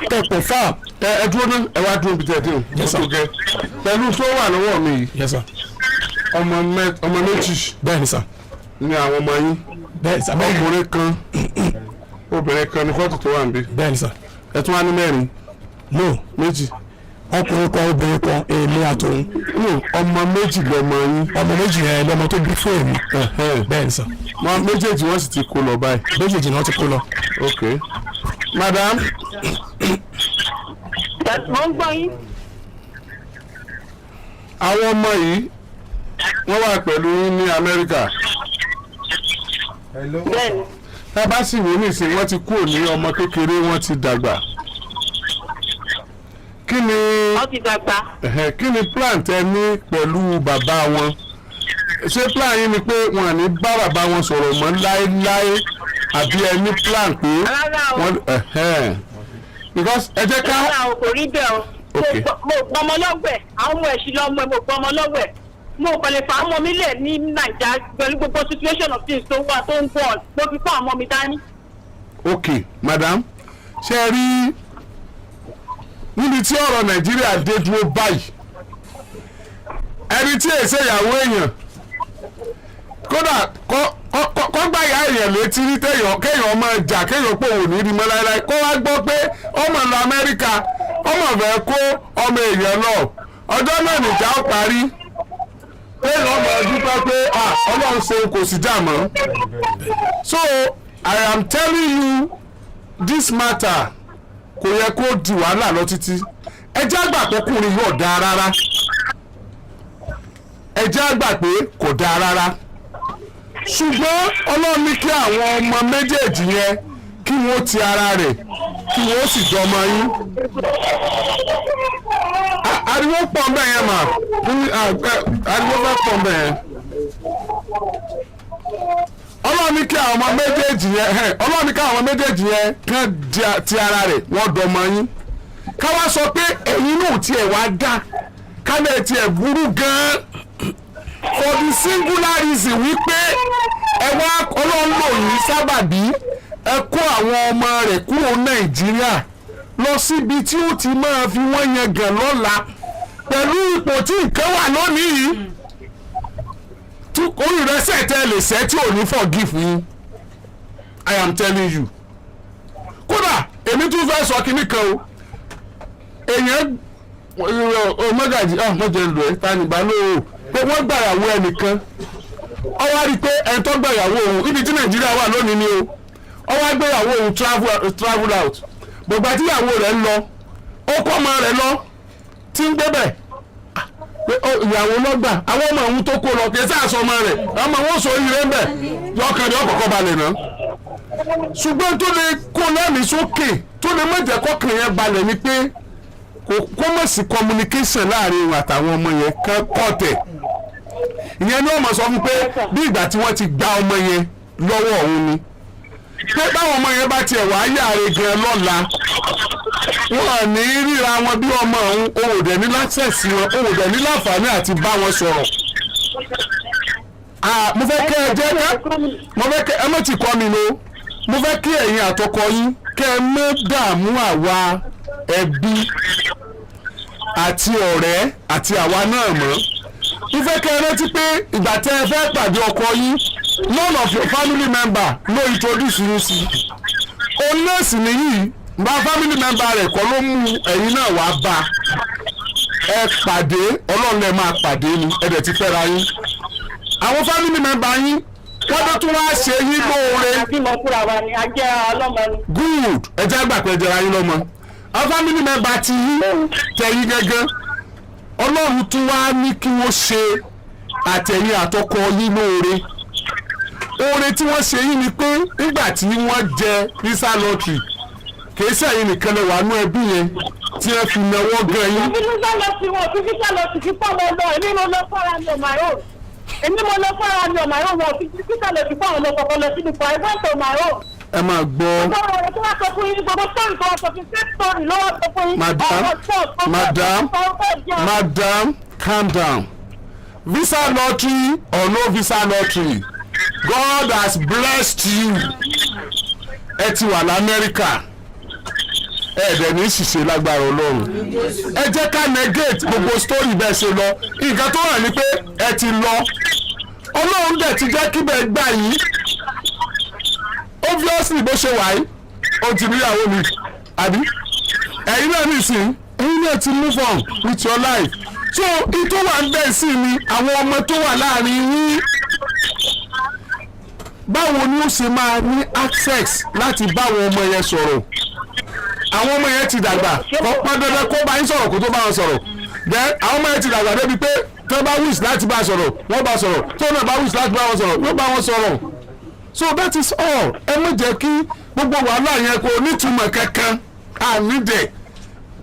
kẹ́ confirm. Ẹ dúró ní, ẹ wá dúró bí tẹ dé o. Yes, sir. Ó tó gẹ́ pẹ̀lú tó wà lọ́wọ́ mi yìí. Yes, sir. Ọmọ méjì Bẹ́ẹ̀ ni sir. ni àwọn ọmọ yín. Bẹ́ẹ̀ sir, bẹ́ẹ̀ ni. Ọkùnrin kan, obìnrin kan ní fọ́tò tó wà níbí. Bẹ́ẹ̀ ni sir. Ẹ tún wá ní mẹ́rin? No. Méjì. Ọkùnrin kan, obìnrin kan, èmi àtòun. No, ọmọ méjì lọmọ yín. Ọmọ méjì yẹn lọmọ tó bí fún èmi, bẹ́ẹ̀ ni sir. Wọn méjèèjì, wọ́n sì ti kó lọ báyìí? Méjèèjì náà ti kó lọ. Ok, madam. Mo ń gbọ́ yín. Àwọn ọmọ yìí, wọ́n wà pẹ̀lú yín ní Amẹ́ríkà? Bẹ́ẹ̀ni. Tá a bá sì wò nísìnyí, wọ́n ti kúrò ní ọmọ kékeré, wọ́n ti dàgbà. Kí ni Wọ́n ti dàgbà. Ẹ̀hẹ̀, kí ni plan tẹ ní pẹ̀lú bàbá wọn? Ṣé plan yín ni pé wọn à ní bá bàbá wọn sọ̀rọ̀ mọ́ láéláé, àbí ẹ ní plan pé Rárá o. wọ́n, ẹ̀hẹ́n, because ẹ jẹ́ ká Rárá o, kò rí bẹ́ẹ̀ o. Ok. Mo gbọmọ lọ́wọ́ ẹ̀, àwọn ọmọ ẹ̀ sì lọ́mọ ẹ̀, mo gbọmọ lọ́wọ́ ẹ̀. Mo kàn lè fa ọmọ mi lẹ̀ ní Nàìjà pẹ̀lú gbogbo situation of things tó wà tó ń bọ̀, mo fi fún àwọn ọmọ mi dání. Ok madam. Ṣe rí níbi tí ọ̀rọ̀ Nàìjíríà dé dúró báyìí, ẹni tí èsè ìyàwó èèyàn, kódà kọ́ gbà yá èèyàn létí rí, téèyàn kéèyàn máa jà, kéèyàn pò wò ní rí mọ́ láéláé, kó wá gbọ́ pé ọmọ lọ Amẹ́ríkà, ọmọ fẹ́ kó ọmọ èèyàn lọ, ọjọ́ náà nìjà ó parí. Kéèyàn ọmọ dúpẹ́ pé, ah, Ọlọ́run ṣe, kò sí jà mọ́. So I am telling you, this matter kò yẹ kó di wàhálà lọ títí. Ẹ jẹ́ àgbà pọ́kùnrin yóò dáa rárá, ẹ jẹ́ àgbà pé kò dáa rárá, ṣùgbọ́n Ọlọ́run ní kí àwọn ọmọ méjèèjì yẹn, kí wọ́n ti ara rẹ̀, kí wọ́n sì jọmọ yín. Ariwo pọ̀ mbẹ́ yẹn mà. Ariwo fẹ́ pọ̀ mbẹ́ yẹn. Ọlọ́run ní kí àwọn ọmọ méjèèjì yẹn, Ọlọ́run ní kí àwọn ọmọ méjèèjì yẹn kán ti ara rẹ̀, wọ́n dọmọ yín. Ká wá sọ pé ẹ̀yin náà tiẹ̀ wá dá kálẹ̀ tiẹ̀ burú gan-an, for the singular reason wípé ẹ wá, Ọlọ́run lò yín sábàbí, ẹ kó àwọn ọmọ rẹ̀ kúrò Nàìjíríà lọ síbi tí ó ti máa fi wọ́n yan gàn lọ́la, pẹ̀lú ipò tí nǹkan wà lónìí yìí, tí orí rẹ̀ sẹ̀ tẹ́ lè sẹ́ tí ò ní forgive yín. I am telling you. Kódà èmi tún fẹ́ sọ kinní kan o. Èèyàn o, mọ́gàjì ọ̀ mọ́jẹ lò ẹ́ ta nìgbà lóo pé wọ́n gbàyàwó ẹnìkan, ó wá rí i pé ẹni tó gbàyàwó òun, ibi tí Nàìjíríà wà lónìí ni o, ó wá gbéyàwó òun travel out. Gbogbo àti ìyàwó rẹ̀ ń lọ, ó kọ́ ọmọ rẹ̀ lọ tí ń gbé bẹ̀ pé ìyàwó lọ́gbà, àwọn ọmọ òun tó kó lọ kì í sáà sọ ọmọ rẹ̀, ọmọ wọn sọ oríire ń bẹ̀, yọkàn rẹ̀ ọkọ̀ọ̀kọ̀ balẹ̀ náà. Ṣùgbọ́n tó lè kó lẹ́mìí sókè, tó lè má jẹ́ kọ́kàn yẹn balẹ̀ ni pé kó mọ̀ sí communication láàrin òun àtàwọn ọmọ yẹn kán kọ́ tẹ̀. Ìyẹn ni wọ́n mọ̀ sọ fún pé bí ìgbà tí wọ́n ti gba ọmọ yẹn lọ́wọ́ òun ni, pé báwọn ọmọ yẹn bá tiẹ̀ wá yáre gan lọ́la, wọn à ní ríra wọn bí ọmọ òun. Òun ò dẹ̀ ní access wọn, òun ò dẹ̀ ní láǹfààní àti bá wọn sọ̀rọ̀. Ah, mo fẹ́ kẹ́ ẹ jẹ́ ká, mo fẹ́ kẹ́ ẹ mọ̀ tí kọ́ mi lo, mo fẹ́ kí ẹ̀yin àtọkọ yín kẹ́ ẹ mọ́ dààmú àwa ẹbí àti ọ̀rẹ́ àti àwa náà mọ́. Mo fẹ́ kẹ́ ẹ rántí pé ìgbà tẹ́ ẹ fẹ́ pàdé ọkọ yín, none of your family member ló introduce yín sí. Òun náà sì nìyí, bá family member rẹ̀ kọ́ ló mú ẹ̀yin náà wá bá ẹ pàdé. Ọlọ́run lẹ máa pàdé ni, ẹ dẹ̀ ti fẹ́ra yín. Àwọn family member yín, wọ́n tó tún wá ṣe yín lóore. Àbímọ fúnra wa ni, a jẹ́ ọlọ́mọ ni. Good, ẹ jẹ́ àgbà pé ẹ jẹra yín lọ́mọ. Àwọn family member ti yín tẹ̀yìn gángan, Ọlọ́run tún wá ní kí wọ́n ṣe àtẹ̀yìn àtọkọ yín lóore. Oore tí wọ́n ṣe yín ni pé nígbà tí wọ́n jẹ visa lottery, kì í ṣẹ̀yìn nìkan lè wà nú ẹbí yẹn tí wọ́n fi náwó gan yín. Fi visa lọ sí wọn, fi visa lọ sí fífọ́ ọmọ lọ. Èmi mo lọ fọ́ra mi on my own. Èmi mo lọ fọ́ra mi on my own. Wọn fi visa lọ sí fún àwọn ọmọ kọ̀ọ̀kan lọ síbi kan. I went on my own. Ẹ máa gbọ́. Gbogbo ọ̀rọ̀ tó wá sọ fún yín, gbogbo story tó wá sọ fún yín, same story ló wá sọ fún yín. Madam, Ọ̀rọ̀ tó madam, tó madam, calm down. Visa lottery or no visa lottery, God has blessed you. Ẹ ti wà lamẹ́ríkà, ẹ dẹ̀ ní ṣìṣe lágbára Ọlọ́run. Ẹ jẹ́ ká negate gbogbo story bẹ́ẹ̀ ṣe lọ. Nǹkan tó hàn ní pé ẹ ti lọ, Ọlọ́run dẹ̀ ti jẹ́ kíbẹ̀ gbà yín. Obviously, bó ṣe wà yìí, ó ti níyàwó mi, àbí ẹ̀yin náà nìsín, ẹ̀yin náà ti move on with your life. So ìtò wà ń bẹ̀ sí ni àwọn ọmọ tó wà láàrin yín, báwo ni ó ṣe máa ní access láti báwọn ọmọ yẹn sọ̀rọ̀? Àwọn ọmọ yẹn ti dàgbà, kò pọn dandan kó bá yín sọ̀rọ̀ kó tó bá wọn sọ̀rọ̀. Then àwọn ọmọ yẹn ti dàgbà débi pé tó bá wish láti bá sọ̀rọ̀, wọ́n bá sọ̀rọ̀. Tó náà bá wish láti bá wọn sọ̀rọ̀, wọ́n bá wọn sọ̀rọ̀. So that is all. Ẹ má jẹ́ kí gbogbo wàhálà yẹn kò nítumọ̀ kankan ànídẹ̀.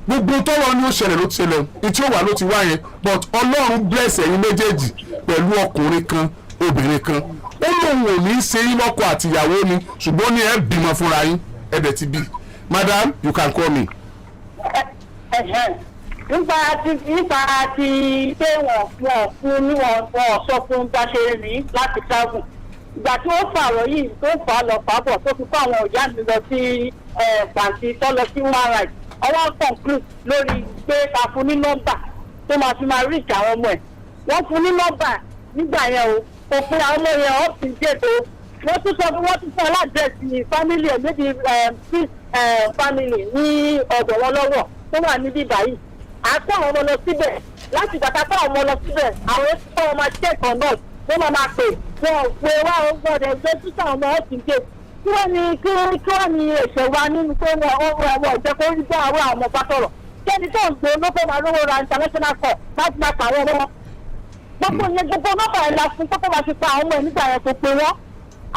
Gbogbo tọ́lọ́ ni ó ṣẹlẹ̀ ló ti ṣẹlẹ̀, ìtí ó wà ló ti wá yẹn. But Ọlọ́run bless ẹ̀yin méjèèjì pẹ̀lú ọkùnrin kan, obìnrin kan. Ó lóun ò ní í ṣe yín lọ́kọ àtìyàwó ni, ṣùgbọ́n ní ẹ bímọ fúnra yín, ẹ dẹ̀ ti bí. Madam, you can call me. Ẹ̀hẹ́n. Nípa ti pé wọ́n fún ní wọ́n sọ fún bá ṣe rí láti travel, ìgbà tí ó fà ọ̀rọ̀ yìí, tó fà á lọ fà á bọ̀, tó fi kó àwọn ìyá mi lọ sí Pàǹtí tó lọ sí human rights, ọwọ́ conclude lórí pé ká fún ní nọ́mbà tó máa fi máa reach àwọn ọmọ ẹ̀. Wọ́n fún ní nọ́mbà nígbà yẹn o, kò pé àwọn ọmọ yẹn up to date o. Wọ́n tún sọ fún, wọ́n tún fún address family ẹ̀, maybe six family ní ọ̀dọ̀ wọn lọ́wọ́ tó wà níbí báyìí. À ń kó àwọn ọmọ lọ síbẹ̀. Láti ìgbà tá a kó àwọn ọmọ lọ síbẹ̀, àwọn tó wọn máa check on us, wọ́n máa pè wọ́n ò pé wá ó gbọ́dọ̀ gbé títà ọmọ up to date. Kí wọ́n ní ẹ̀ṣẹ̀ wa nínú pé wọ́n jẹ́ kó rí bá àwọn ọmọ bá sọ̀rọ̀? Kẹ́ni tó ń gbé ló fẹ́ máa rówó ra international call láti máa pa àwọn ọmọ? Gbogbo yẹn, gbogbo nọ́mbà ẹ̀ la fún kókó máa fi pa àwọn ọmọ ẹ̀ nígbà yẹn, kò pé wọ́n.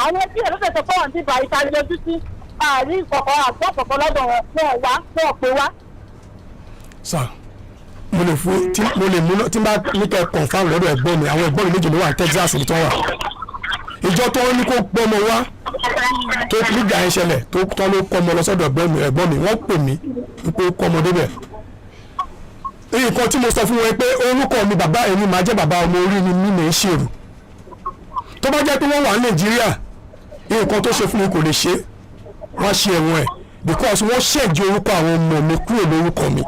Àwọn ẹbí ẹ̀ ló fẹ́ sọ pé wọ́n ti bá ìta yọjú sí àárín ìkọ̀kọ̀ àgbọ̀ kọ̀ọ̀kan lọ́dọ̀ wọn. Wọn wá, wọn pè wá. Sir, mo lè fún tí mo lè mú tí n bá ní kẹ́ confirm lọ́dọ̀ ẹ̀gbọ́n mi. Àwọn ẹ̀gbọ́n mi méjì ló wà ní Texas ní tó wà. Ìjọ tó ní kó gbọ́mọ wá tó nígbà yẹn ṣẹlẹ̀, tó tọ́ ló kọ́ ọmọ lọ sọ́dọ̀ ẹ̀gbọ́n mi. Ẹ̀gbọ́n mi wọ́n pè mí pé ó kọ́ ọmọ débẹ̀. Nǹkan tí mo sọ fún wọn pé orúkọ mi, bàbá èmi máa jẹ́ bàbá ọmọ, orí ni mí ní í ṣèrò. Tó bá jẹ́ pé wọ́n wà ní Nàìjíríà, nǹkan tó ṣe fún mi kò lè ṣe. Wọ́n ṣe ẹ̀wọ̀n ẹ̀ because wọ́n ṣẹ̀jì orúkọ àwọn ọmọ mi kúrò lórúkọ mi.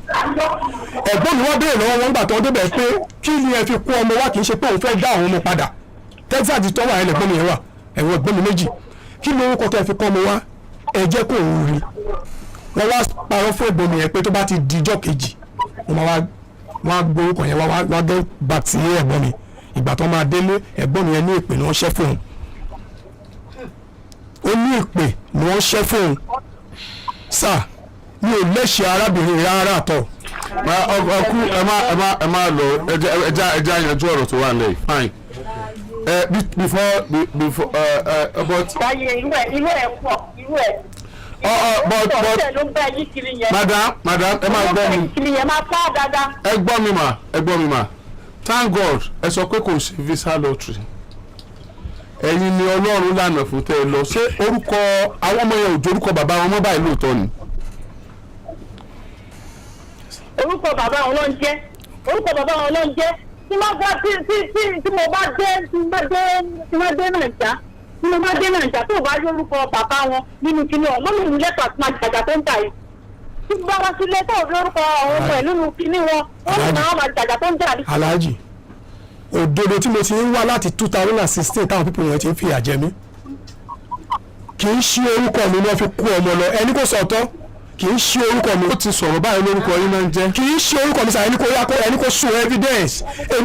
Ẹ̀gbọ́n mi wọ́n béèrè lọ́wọ́ wọn gbà tó débẹ̀ pé kí ni ẹ fi kó ọmọ wa? Kì í ṣe pé òun fẹ́ dá àwọn ọmọ padà. Texas tó wà ẹ̀ lẹ́gbọ́n mi yẹn wà, ẹ̀wọ̀n ẹ̀gbọ́n mi méjì. Kí ni orúkọ tó ẹ fi kọ́ ọmọ wa? Ẹ jẹ́ kó òun rí. Wọ́n wá parọ́ fún ẹ̀gbọ́n mi yẹn pé tó bá ti di ijọ́ kejì, wọ́n máa wá, wọ́n á gbé orúkọ yẹn wá, wá gẹ́ back sí ẹ̀gbọ́n mi. Ìgbà tó máa délé, ẹ̀gbọ́n mi yẹn ní ìpè ní wọ́n ṣẹ́ fóun. Ó ní ìpè ní wọ́n ṣẹ́ fóun. Sir, mi ò lẹ́sẹ̀ arábìnrin rárá àtọ̀. Ọkú, ẹ má lọ. Ẹ jẹ́ àyànjú ọ̀rọ̀ tó wà nílẹ̀ yìí. Fine, ẹ before ẹ but. Báyìí irú ẹ̀ pọ̀, irú ẹ̀. Ọ ọ but Irú ẹ̀ ló ń bá yí kiri yẹn. Madam, madam, ẹ máa gbọ́ mi. Kiri yẹn máa pa dáadáa. Ẹ gbọ́ mi mà, ẹ gbọ́ mi mà. Thank God, ẹ sọ pé kò sí visa lottery. Ẹ̀yin ni Ọlọ́run lànà fún tẹ́ ẹ lọ. Ṣé orúkọ àwọn ọmọ yẹn ò jẹ́ orúkọ bàbá wọn mọ́ báyìí lóòótọ́ ni? Orúkọ bàbá wọn ló ń jẹ́, orúkọ bàbá wọn ló ń jẹ́. Tí wọ́n gbọ́ tí mo bá dé tí mo bá dé Nàìjà, tí mo bá dé Nàìjà, tó o bá rí orúkọ bàbá wọn nínú kíní ọ̀ lónìí ní lẹ́tọ̀ àti máa jàjà tó ń tà yìí. Tí mo bá wá sílé tó o rí orúkọ àwọn ọmọ ẹ̀ nínú kíní wọn, wọ́n lè máa jàjà tó ń jà ní. Alhaji, òdodo tí mo ti ń wá láti 2016 táwọn people yẹn ti ń fìyà jẹ mí, kì í ṣe orúkọ mi ni wọ́n fi kó ọmọ lọ. Ẹni kò sọ̀tọ̀, kì í ṣe orúkọ mi. Ó ti sọ̀rọ̀ báyìí, lórúkọ yín náà ń jẹ́. Kì í ṣe orúkọ mi sir. Ẹni kò yá kó ẹni kò show evidence.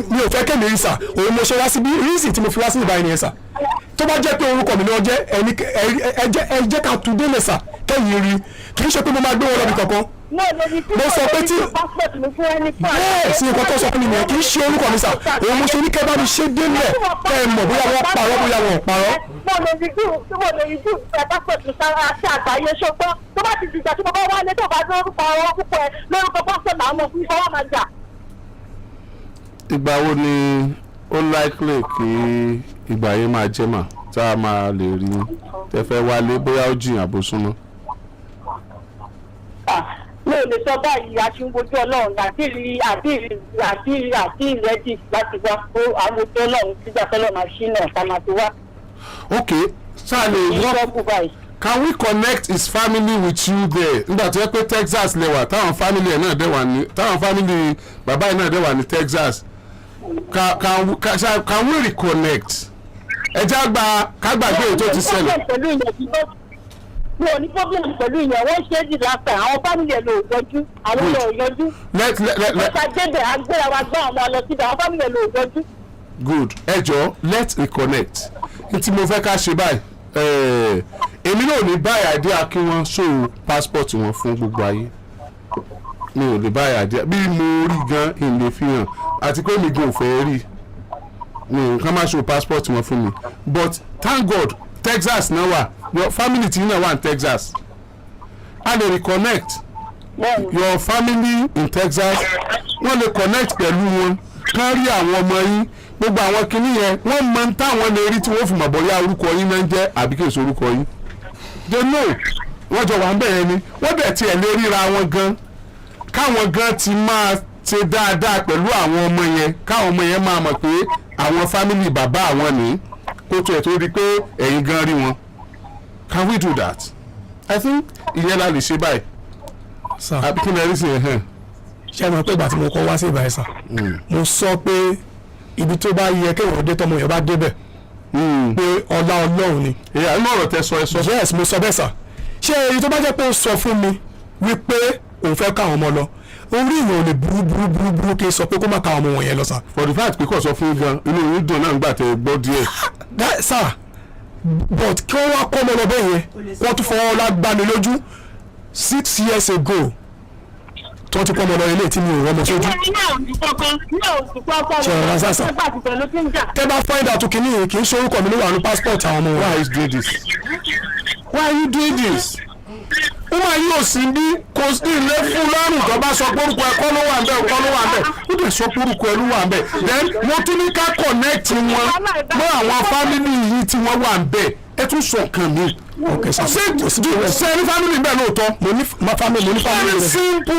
Mi ò fẹ́ kémi rí sir. Òun mo ṣe wá síbí. Reason tí mo fi wá sí ìbáyìí nìyẹn sir. Tó bá jẹ́ pé orúkọ mi ni wọ́n jẹ́, ẹni ẹ jẹ́ ká tún délé sir, kẹ́yìn rí. Kì í ṣe pé mo máa gbé wọn lọ́bi kankan. Mo sọ pé tí bẹ́ẹ̀ sí, nǹkan tó sọ fún mi nìyẹn. Kì í ṣe orúkọ mi sir. Òun mo ṣe ní kẹ́ bá mi ṣe délẹ̀, kẹ́ ẹ mọ̀ bóyá wọ́n parọ́, bóyá wọ́n ò parọ́. Mo lè rí jù tí mo lè rí jù ẹ passport mi sára sí àgbáyé, ṣùgbọ́n tó bá ti dìgbà tí mo bá wálé, tó bá lórúkọ ọwọ́ púpọ̀ ẹ lórúkọ passport làwọn ọmọ fún ìfọwọ́ máa jà. Ìgbà wo ni ó likely kí ìgbà yẹn máa jẹ́ mà tá a máa lè rí yín tẹ́ fẹ́ wálé? Bóyá ó jìn àbò súnmọ́? Mi ò lè sọ báyìí. A ti ń wojú Ọlọ́run àti ready láti wá ó. Àwọn ojú Ọlọ́run sígbà tọ́lọ́ máa ṣí náà ká máa fi wá. Ok, sáà lè Ní wọ́n ṣọ́ọ̀bù báyìí. Can we connect his family with you there, nígbà tó yẹ pé Texas lẹ wà, táwọn family ẹ̀ náà dẹ̀ wà ní, táwọn family bàbá ẹ̀ náà dẹ̀ wà ní Texas? Can we reconnect? Ẹ já gba ká gbàgbé èyí tó ti ṣẹlẹ̀. Pẹ̀lú ìyẹn tí mi ò ní problem pẹ̀lú ìyẹn. Wọ́n ṣe é di last time, àwọn family ẹ̀ lò yọjú, àwọn lò yọjú. Let Ọ̀sà débẹ̀ agbéra wa gbọ́ àwọn lọ síbẹ̀, àwọn family ẹ̀ lò yọjú. Good. Ẹ jọ, let's reconnect. N tí mo fẹ́ ká ṣe báyìí, èmi náà ò ní báyìí idea kí wọ́n show passport wọn fún gbogbo ayé. Mi ò lè báyìí idea. Bí mo rí gan n lè fi hàn, àti pé mi gan ò fẹ́ rí mi ò kàn má show passport wọn fún mi. But thank God, Texas náà wà. Your family tí náà wà ní Texas, a lè reconnect your family in Texas. Wọ́n lè connect pẹ̀lú wọn, kán rí àwọn ọmọ yín, gbogbo àwọn kinní yẹn. Wọ́n mọ ní táwọn lè rí tí wọ́n fi mọ̀ bóyá orúkọ yín náà ń jẹ́ àbí kì í ṣe orúkọ yín. They know. Wọ́n jọ wà ń bẹ̀rẹ̀ ni. Wọ́n dẹ̀ tiẹ̀ lè ríra wọn gan, káwọn gan ti máa ṣe dáadáa pẹ̀lú àwọn ọmọ yẹn, káwọn ọmọ yẹn máa mọ̀ pé àwọn family bàbá àwọn ní kó tó ẹ̀ tó rí pé ẹ̀yin gan rí wọn. Can we do that? I think ìyẹn la lè ṣe báyìí. Sir. Àbí kí ni ẹ rí sí ẹ hàn? Ṣé ẹ mọ̀ pé ìgbà tí mo kọ́ wá sí ìbáyìí sà, mo sọ pé ibi tó bá yẹ kéèyàn dé, tọmọ yẹn bá débẹ̀, pé ọlá Ọlọ́run ni. Ìyá inú ọ̀rọ̀ tẹ sọ, ẹ sọ. Yes, mo sọ bẹ́ẹ̀ sà. Ṣé èyí tó bá jẹ́ pé ó sọ fún mi wípé òun fẹ́ káwọn ọmọ lọ, orí ìyẹn ò lè burú burú burú burú kí n sọ pé kó má káwọn ọmọ wọ̀nyẹn lọ sà. For the fact pé kò sọ fún gan, inú yín dùn náà gbà tẹ gbọ́ díẹ̀. That sir, but kí wọ́n wá kọ́ ọmọ lọ bẹ́ẹ̀ yẹn, wọ́n tún fọwọ́ ọlá gbá mi lójú. 6 years ago tí wọ́n ti kọ́ ọmọ lọ ilé tí mi ò rọ́mọ sójú. Ní òdù kankan, ní òdù kankan. Ṣé ọ̀rọ̀ sá, sà? Nígbà tí pẹ̀lú tí ń jà. Tẹ́ bá find out kìíní yìí, kì í ṣe orúkọ mi ló wà ní passport àwọn ọmọ Why wọn. are you doing this? Why are you doing this? Wọ́n máa yóò sí bí kò sí ilé fún lọ́rùn tó bá sọ pé orúkọ ẹ kọ́ ló wà ń bẹ̀, kọ́ ló wà ń bẹ̀. Ó dẹ̀ sọ pé orúkọ ẹ ló wà ń bẹ̀. Then wọ́n tún ní ká connect wọn mọ́ àwọn family yìí tí wọ́n wà ń bẹ̀. Ẹ tún sọ nǹkan mi. Ok sir. Ṣé ṣe ní family bẹ́ẹ̀ lóòótọ́? Mo ní ma family, mo ní family Very rẹ. simple.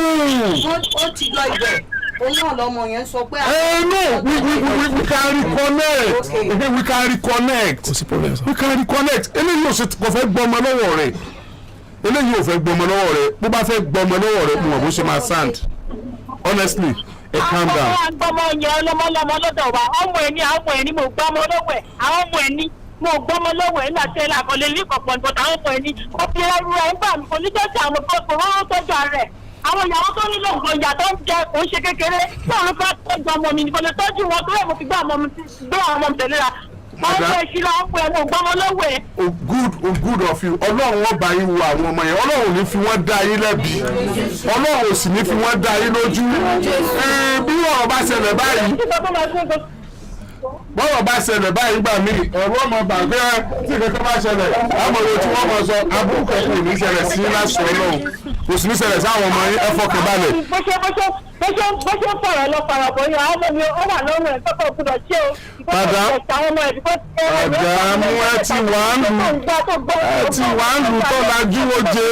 Ó ti lọ ibẹ̀, òun náà lọmọ yẹn sọ pé. Eh, no, we can reconnect. Okay. We can reconnect. Kò sí problem sir. We can reconnect. Eléyìí ò ṣe kò fẹ́ gbọmọ lọ́wọ́ rẹ̀. Eléyìí ò fẹ́ gbọmọ lọ́wọ́ rẹ̀. Bó bá fẹ́ gbọmọ lọ́wọ́ rẹ̀, mo mọ̀ bó ṣe máa sound. Honestly, ẹ calm down. Àwọn ọmọ yẹn ọlọmọlọmọ lọ́dọ̀ wa, ọmọ ẹ ní, àwọn ọmọ ẹ ní, mo gbọ́ ọmọ lọ́wọ́ ẹ̀, àwọn ọmọ ẹ ní, mo gbọ́ ọmọ lọ́wọ́ ẹ̀ nígbà tí ẹ làkọlẹ̀ ní kọ̀pọ̀ nípa àwọn ọmọ ẹ ní. Ó fi ẹrú ẹ ń bà mí kò ní jẹ́ sí àwọn ọmọ kò tọ́jú ara ẹ̀. Àwọn ìyàwó tó nílò nǹkan ìyà tó ń jẹ kò ń ṣe kékeré tí àwọn fẹ́ tọ́jú ọmọ mi nìkan lè tọ́jú wọn tó yẹ, mo fi gbé àwọn ọmọ mi, gbé àwọn ọmọ mi tẹ̀lé ra. Àwọn ọmọ ẹ̀ ṣíra ọmọ ẹ̀, mo gbọ́ ọmọ lọ́wọ́ ẹ̀. O good, o good of you. Ọlọ́run ọba yín wo àwọn ọmọ yẹn. Ọlọ́run ò ní fi wọ́n dá yín lẹ́bi. Ọlọ́run ò sì ní fi wọ́n dá yín lójú. Ẹ, bí ọ̀rọ̀ bá ṣẹlẹ̀ báyìí, bọ́rọ̀ bá ṣẹlẹ̀ báyìí gbà mí, ẹ̀rọ ọmọ bàgbé tí kankan bá ṣẹlẹ̀, àmọ́ ohun tí wọ́n mọ̀ sọ, aburú kankan ò ní ṣẹlẹ̀ sí láṣọ Ọlọ́run, kò sì ní ṣẹlẹ̀ sáwọn ọmọ yín. Ẹ fọkàn balẹ̀. Bó ṣe ń fọ̀rọ̀ lọ fọ̀rọ̀ bọ̀ yẹn, àwọn ọmọ mi ó wà lọ́rùn ẹ̀ tọ́kọ̀ gbọ́dọ̀ ṣé o. Madam, ẹ ti wà ń lù tó lajú oje.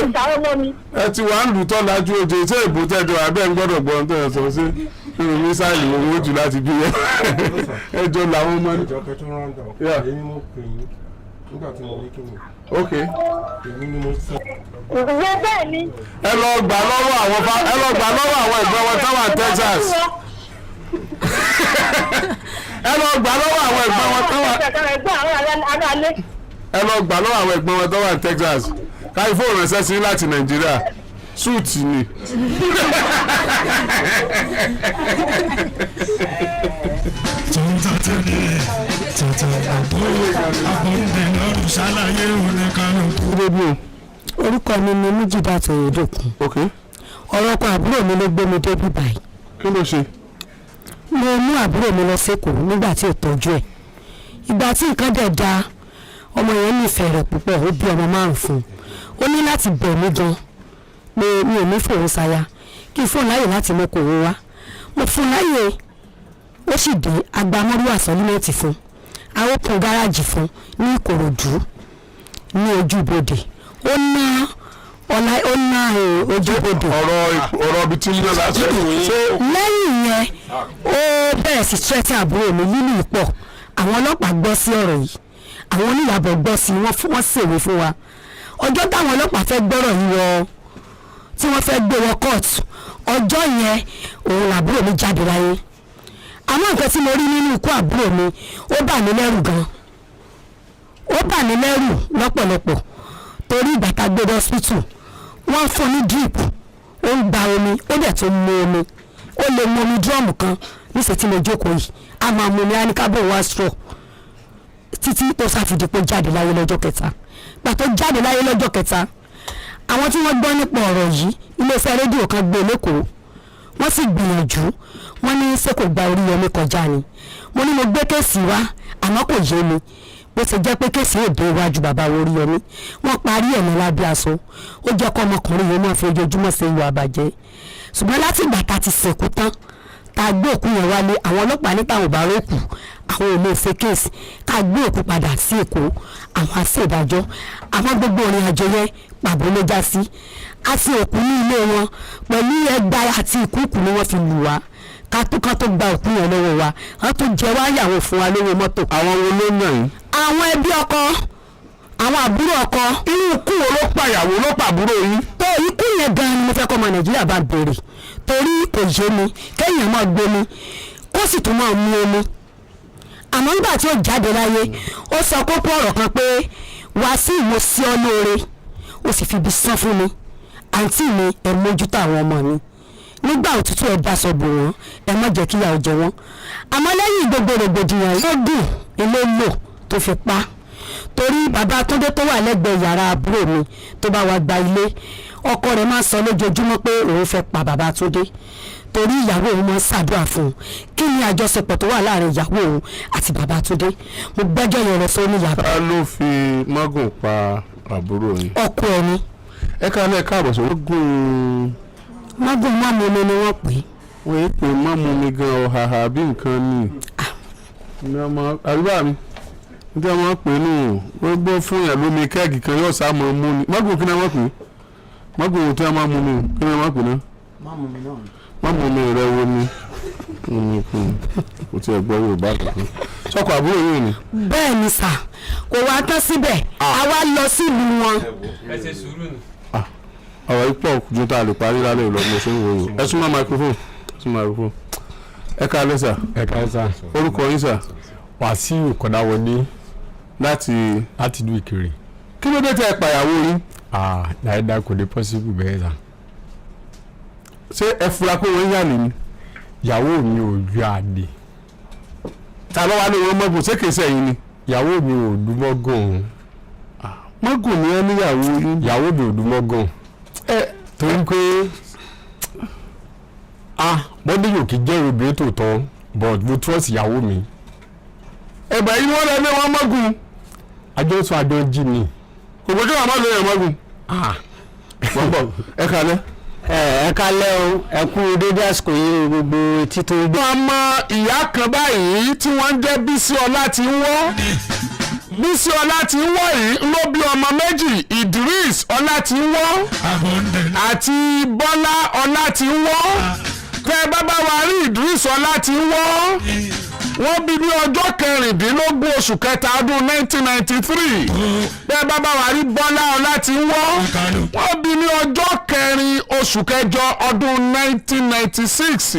Ẹ ti wà ń lù tó lajú oje. Ṣé ìbò tẹ́jọ abẹ́ ń gbọ́dọ̀ gbọ́n tó ẹ̀ sọ sí nínú mísáìlì owó jù láti bí ẹjọ́ làwọn ọmọ ní. Ìjọ kẹtù round up. Yeah. Èmi mo pè yín nígbà tí mo ní kí ni. Ok. Èmi ni mo sọ. Ìwé bẹ́ẹ̀ ni. Ẹ lọ gbà lọ́wọ́ àwọn ẹ̀gbọ́n wọn táwọn Texas. Ẹ lọ gbà lọ́wọ́ àwọn ẹ̀gbọ́n wọn táwọn ẹ lọ gbà lọ́wọ́ àwọn ẹ̀gbọ́n wọn táwọn Texas. Káyọ̀ fóònù ránṣẹ́ sí láti Nàìjíríà, súùtì ni. Tuntun tẹ̀lé tuntun àbò àbò lọ́rùn ṣàlàyé oníkanukú. Orúkọ mi ni Mujidat Oyedokun. Ok. Ọ̀rọ̀ ọkọ àbúrò mi ló gbé mi débi báyìí. Kí ló ṣe? Mo mú àbúrò mi lọ sékòó nígbà tí ò tọ́jú ẹ̀. Ìgbà tí nǹkan dẹ̀ da, ọmọ yẹn nífẹ̀ẹ́ rẹ̀ púpọ̀, ó bí ọmọ márùn fún un. Ó ní láti bẹ̀ mí gan pé mi ò ní fòun ṣaya, kí n fóun láyè láti mú kòwó wá. Mo fún un láyè, ó sì dé agbamọ́rú àsọlímẹ́ǹtì fún un, àwọn gáràjì fún ní Ìkòròdú ní ojúbodè. Ó ná ọ̀la, ó ná ojúbodè. Ọ̀rọ̀ ibi tí ń lọ láti ṣe. Lẹ́yìn yẹn, ó bẹ̀rẹ̀ sí threaten àbúrò mi nínú ìpọ̀. Àwọn ọlọ́pàá gbọ́ sí ọ̀rọ̀ yìí, àwọn oníyàbọ̀ gbọ́ sí wọ́n fún wọ́n ṣèwé fún wa. Ọjọ́ táwọn ọlọ́pàá fẹ́ gbọ́rọ̀ yìí wọ, tí wọ́n fẹ́ gbé wọ kóòtù, ọjọ́ yẹn òun làbúrò mi jáde láyé. Àmọ́ nǹkan tí mo rí nínú ikú àbúrò mi, ó bà mí lẹ́rù gan, ó bà mí lẹ́rù lọ́pọ̀lọpọ̀, torí ìgbà tá a gbé dé hospital, wọ́n fún ní drip, ó ń gba omi, ó dẹ̀ tó mu omi. Ó lè mu omi drum kan níṣẹ́ tí mo jókòó yìí, a máa mu omi, á ní ká bò wá straw, títí tó ṣàfihàn pé jáde láyé lọ́jọ́ kẹta. Gbà tó jáde láyé lọ́jọ́ kẹta, àwọn tí wọ́n gbọ́ nípa ọ̀rọ̀ yìí, iléeṣẹ́ rédíò kan gbé lẹ́kọ̀ọ́, wọ́n sì gbìyànjú. Wọ́n ní ṣé kò gba Oríyọmí kọjá ni. Mo ní mo gbé case wá, àmọ́ kò yé mi bó ti jẹ́ pé case yóò dé iwájú bàbá Oríyọmí. Wọ́n parí ẹ̀ ní lábẹ́ aṣọ. Ó jẹ́ kó ọmọkùnrin yìí máa fi ojoojúmọ́ ṣe ìwà àbàjẹ́. Ṣùgbọ́n láti ìgbà tá a ti sìnkú tán, tá a gbé òkú yẹn wálé, àwọn ọlọ́pàá ní táwọn ò bá rókù, àwọn ò lè ṣe case. Ká gbé òkú padà sí Èkó, àwọn àṣẹ ìdájọ́. Àwọn gbogbo ìrìn àjò yẹn, pàbó ló já sí. A sì òkú ní ilé wọn pẹ̀lú ẹgbà àti ìkúùkù ni wọ́n fi lù wá ká tó gba òkú yẹn lọ́wọ́ wa. Wọ́n tún jẹ wá yàwó fún wa lówó mọ́tò. Àwọn wo ló nà yín? Àwọn ẹbí ọkọ. Àwọn àbúrò ọkọ. Irú ikú wo ló pa ìyàwó ló pa àbúrò yín? Tó ikú yẹn gan ni mo fẹ́ kọ́ ọmọ Nàìjíríà bá béèrè, torí kò yé mi kéèyàn máa gbomi kó sì tún máa mú omi. Àmọ́ nígbà tí ó jáde láyé, ó sọ kókó ọ̀rọ̀ kan pé Wàsíù, mo sí ọ lóore, ó sì fi ibi sán fún mi. Àǹtí mi, ẹ mójútó àwọn ọmọ mi nígbà òtútù, ẹ daṣọ bò wọ́n, ẹ má jẹ́ kíyà ó jẹ wọ́n. Àmọ́ lẹ́yìn gbogbo rògbòdìyàn yìí, ó gùn ilé lò tó fi pa, torí bàbá Túndé tó wà lẹ́gbẹ̀ẹ́ yàrá àbúrò mi tó bá wa gba ilé, ọkọ rẹ̀ máa ń sọ lójoojúmọ́ pé òun fẹ́ pa bàbá Túndé, torí ìyàwó òun máa ń ṣàdúrà fún un. Kí ni àjọṣepọ̀ tó wà láàrin ìyàwó òun àti bàbá Túndé? Mo gbẹ́jọ́ yẹn lọ sórí ìyàbọ̀. Ta ló fi mágùn pa àbúrò yín? Ọkọ ẹ̀ ni. Ẹ káalẹ́, káàbọ̀ sọ gùn. Mágùn mọ́mu mi ni wọ́n pè é. Wọ́n yìí pé mọ́mu mi gan ọ̀hàhà bí nǹkan ni ní ọmọ àdúrà mi ní tí wọ́n pè nù. Wọ́n gbọ́ fún yàn lómi kẹ́ẹ̀gì kan, yóò sá mọ́ mú ni. Mágùn kí ni wọ́n pè é? Mágùn tí wọ́n máa mú mi, kí ni wọ́n pè náà? Mọ́mu mi rẹ wo ni kò tiẹ̀ gbọ́ Yorùbá kankan. Sọ́kọ̀ àbúrò yìí ni. Bẹ́ẹ̀ ni sà, kò wá tán síbẹ̀, àwa lọ sílùú wọn. Ẹ ṣe sùúrù ni. Ọ̀rọ̀ yìí pọ̀ ju tá a lè parí lálẹ́ ìlọ. Mo ṣe ń wo yìí. Ẹ súnmọ́ microphone, ẹ súnmọ́ microphone. Ẹ káalẹ́ sà. Ẹ káalẹ́ sà. Orúkọ yín sà? Wàsíù Kọ́láwọlé. Láti? Láti ìlú Ìkirè. Kí ló dé tẹ́ ẹ pàyàwó yín? Ah, dáadáa, kò lè possible bẹ́ẹ̀ sà. Ṣé ẹ fura pé wọ́n yà nìyí? Ìyàwó mi ò yọ àlè. Ta ló wá lé wọn mọ́gùn? Ṣé kìí ṣe ẹ̀yin ni? Ìyàwó mi ò dún mọ́gùn. Mọ́gùn ni ẹ níyàwó yín. Ìyàwó mi ò dún mọ́gùn. Ẹ Torí pé ah, bọ́dé yóò kí jẹ́ obìnrin tòótọ́, but mo trust ìyàwó mi. Ẹ̀bà yìí wọ́n lọ lé wọn mọ́gùn. Àjọ sọ, àjọ jí ni. Kò gbọ́dọ̀ àwọn lóye mọ́gùn. Ah. Wọ́n bọ̀, ẹ káalẹ́. Ẹ kálẹ́ o, ẹ kú dédé àsìkò yìí o, gbogbo etí tó gbọ́. Ọmọ ìyá kan báyìí tí wọ́n ń jẹ́ Bísí Ọlá ti ń wọ́. Bísí Ọlá ti ń wọ́ yìí ló bí ọmọ méjì, Idris Ọlá ti ń wọ́ àti Bọ́lá Ọlá ti ń wọ́. Tẹ́ ẹ bá bá wa rí Idris Ọlá ti ń wọ́, wọ́n bí ní ọjọ́ 16 oṣù kẹta ọdún 1993. Bẹ́ẹ̀ bá bá wa rí Bọ́lá Ọlá ti ń wọ́, wọ́n bí ní ọjọ́ 4 oṣù kẹjọ ọdún 1996.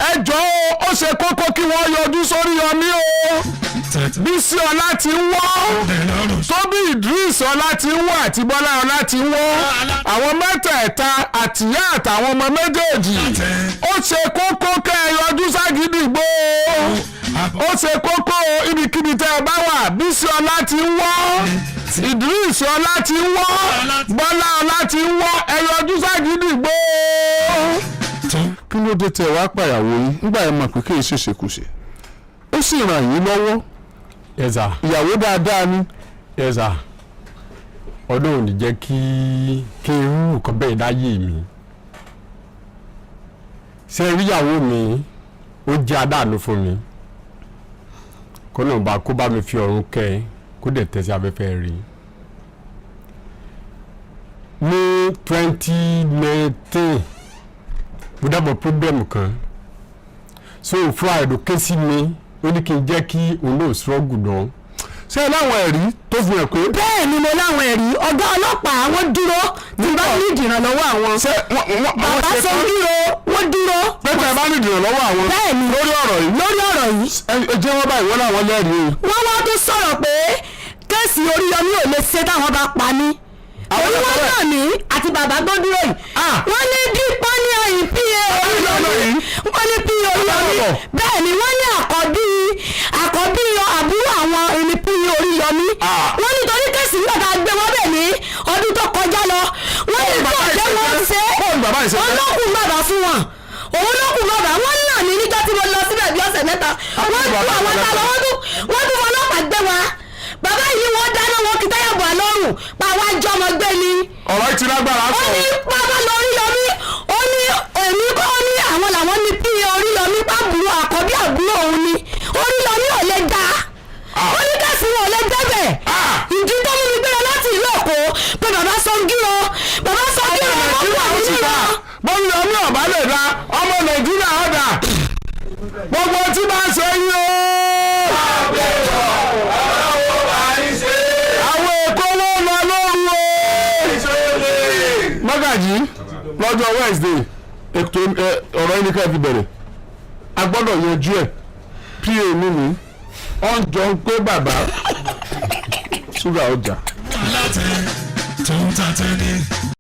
Ẹ jọ̀ọ́, ó ṣe kókó kí wọ́n yọjú sórí Yọmí o. Bísí Ọlá ti ń wọ́ tóbi, Idris Ọlá ti ń wọ́ àti Bọ́lá Ọlá ti ń wọ́, àwọn mẹ́tẹ̀ẹ̀ta, àtìyá àtàwọn ọmọ méjèèjì, ó ṣe kókó kẹ́ ẹ yọjú ságídígbò. Ó ṣe kókó, ibikíbi tẹ́ ẹ bá wà, Bísí Ọlá ti ń wọ́, Idris Ọlá ti ń wọ́, Bọ́lá Ọlá ti ń wọ́, ẹ yọjú ságídígbò. Kí ló dé tẹ́ wá pàyàwó yín nígbà yẹn mọ̀ pé kí n ṣèṣekúṣe, ó sì ràn yín lọ́wọ́? Yes sir. Ìyàwó dáadáa ni. Yes sir. Ọlọ́run ò ní jẹ́ kí n rú nǹkan bẹ́ẹ̀ láyé mi. Ṣé rí ìyàwó mi, ó jẹ́ aláàánú fún mi. Kọ́nà bá kó bá mi fi ọ̀run kẹ́ ẹ, kó dẹ̀ tẹ́ sí afẹ́fẹ́ rí. Ní 2019, mo dábọ̀ problem kan, so fúnra ẹ̀ ló ké sí mi, ó ní kí n jẹ́ kí òun náà struggle lọ. Ṣé ẹ láwọn ẹ̀rí tó fi hàn pé? Bẹ́ẹ̀ ni, mo láwọn ẹ̀rí. Ọ̀gá ọlọ́pàá, wọ́n dúró tí n bá ní ìdìrànlọ́wọ́ àwọn. Ṣé wọ́n Bàbá ṣe sọ dúró, wọ́n dúró. Pé tẹ́ ẹ bá ní ìdìrànlọ́wọ́ àwọn Bẹ́ẹ̀ ni. lórí ọ̀rọ̀ yìí? Lórí ọ̀rọ̀ yìí. Ẹ jẹ́ wọ́n báyìí, wọ́n láwọn lẹ́rìí o. Wọ́n wá tún sọ̀rọ̀ pé case Oríyọmí ò lè ṣe táwọn bá pa mí. Àwọn Òun wọ́n bàbá náà ní àti bàbá tó dúró yìí. Wọ́n ní dípọ́ ní ẹ̀yìn pa Oríyọmí, wọ́n ní pa Oríyọmí. Bẹ́ẹ̀ ni, wọ́n ní àkọ́bí àbúrò àwọn ẹni pa Oríyọmí. Wọ́n ní torí case nígbà tá a gbé wọ́n bẹ̀ ní ọdún tó kọjá lọ, wọ́n ní tó jẹ́ wọ́n ṣe Bóun bàbá yìí ṣe òun fẹ́. ló kù bàbá fún wọn, òun ló kù bàbá. Wọ́n nà mí níjọ́ tí mo lọ síbẹ̀ bí ọ̀sẹ̀ 3. Wọ́n tú àwọn tá lọ, wọ́n tún fọlọ́pàá gbé wa. Bàbá yìí, wọ́n dáná, wọn kì í táyà bọ̀ lọ́rùn pa wá jọmọ gbé ni. Ọ̀rọ̀ yìí ti lágbára Ó sọ. ní bàbá lọ Oríyọmí, ó ní èmi kọ́, ó ní àwọn làwọn ní pí Oríyọmí pàbùrù, àkọ́bí àbúrò òun ni. Oríyọmí ò lè dá, ó ní case wọn ò lè débẹ̀. Ìdí tó mú mi gbéra láti ìlú Èkó pé bàbá Sọngírò, bàbá Sọngírò, ọmọ kú àwọn Nàìjíríà bọ́lá ní ọ̀bá lè da ọmọ Nàìjíríà ọ̀dà gbogbo tí bá ń ṣe yín o. Mọ́gàjì, lọ́jọ́ Wednesday, ètò ọ̀rọ̀ yìí ní ká fi bẹ̀rẹ̀. A gbọ́dọ̀ yanjú ẹ̀. Pa mi ni wọ́n jọ ń pé bàbá ṣúgà ọjà. Aláàtẹ tó ń ta tẹ́ni.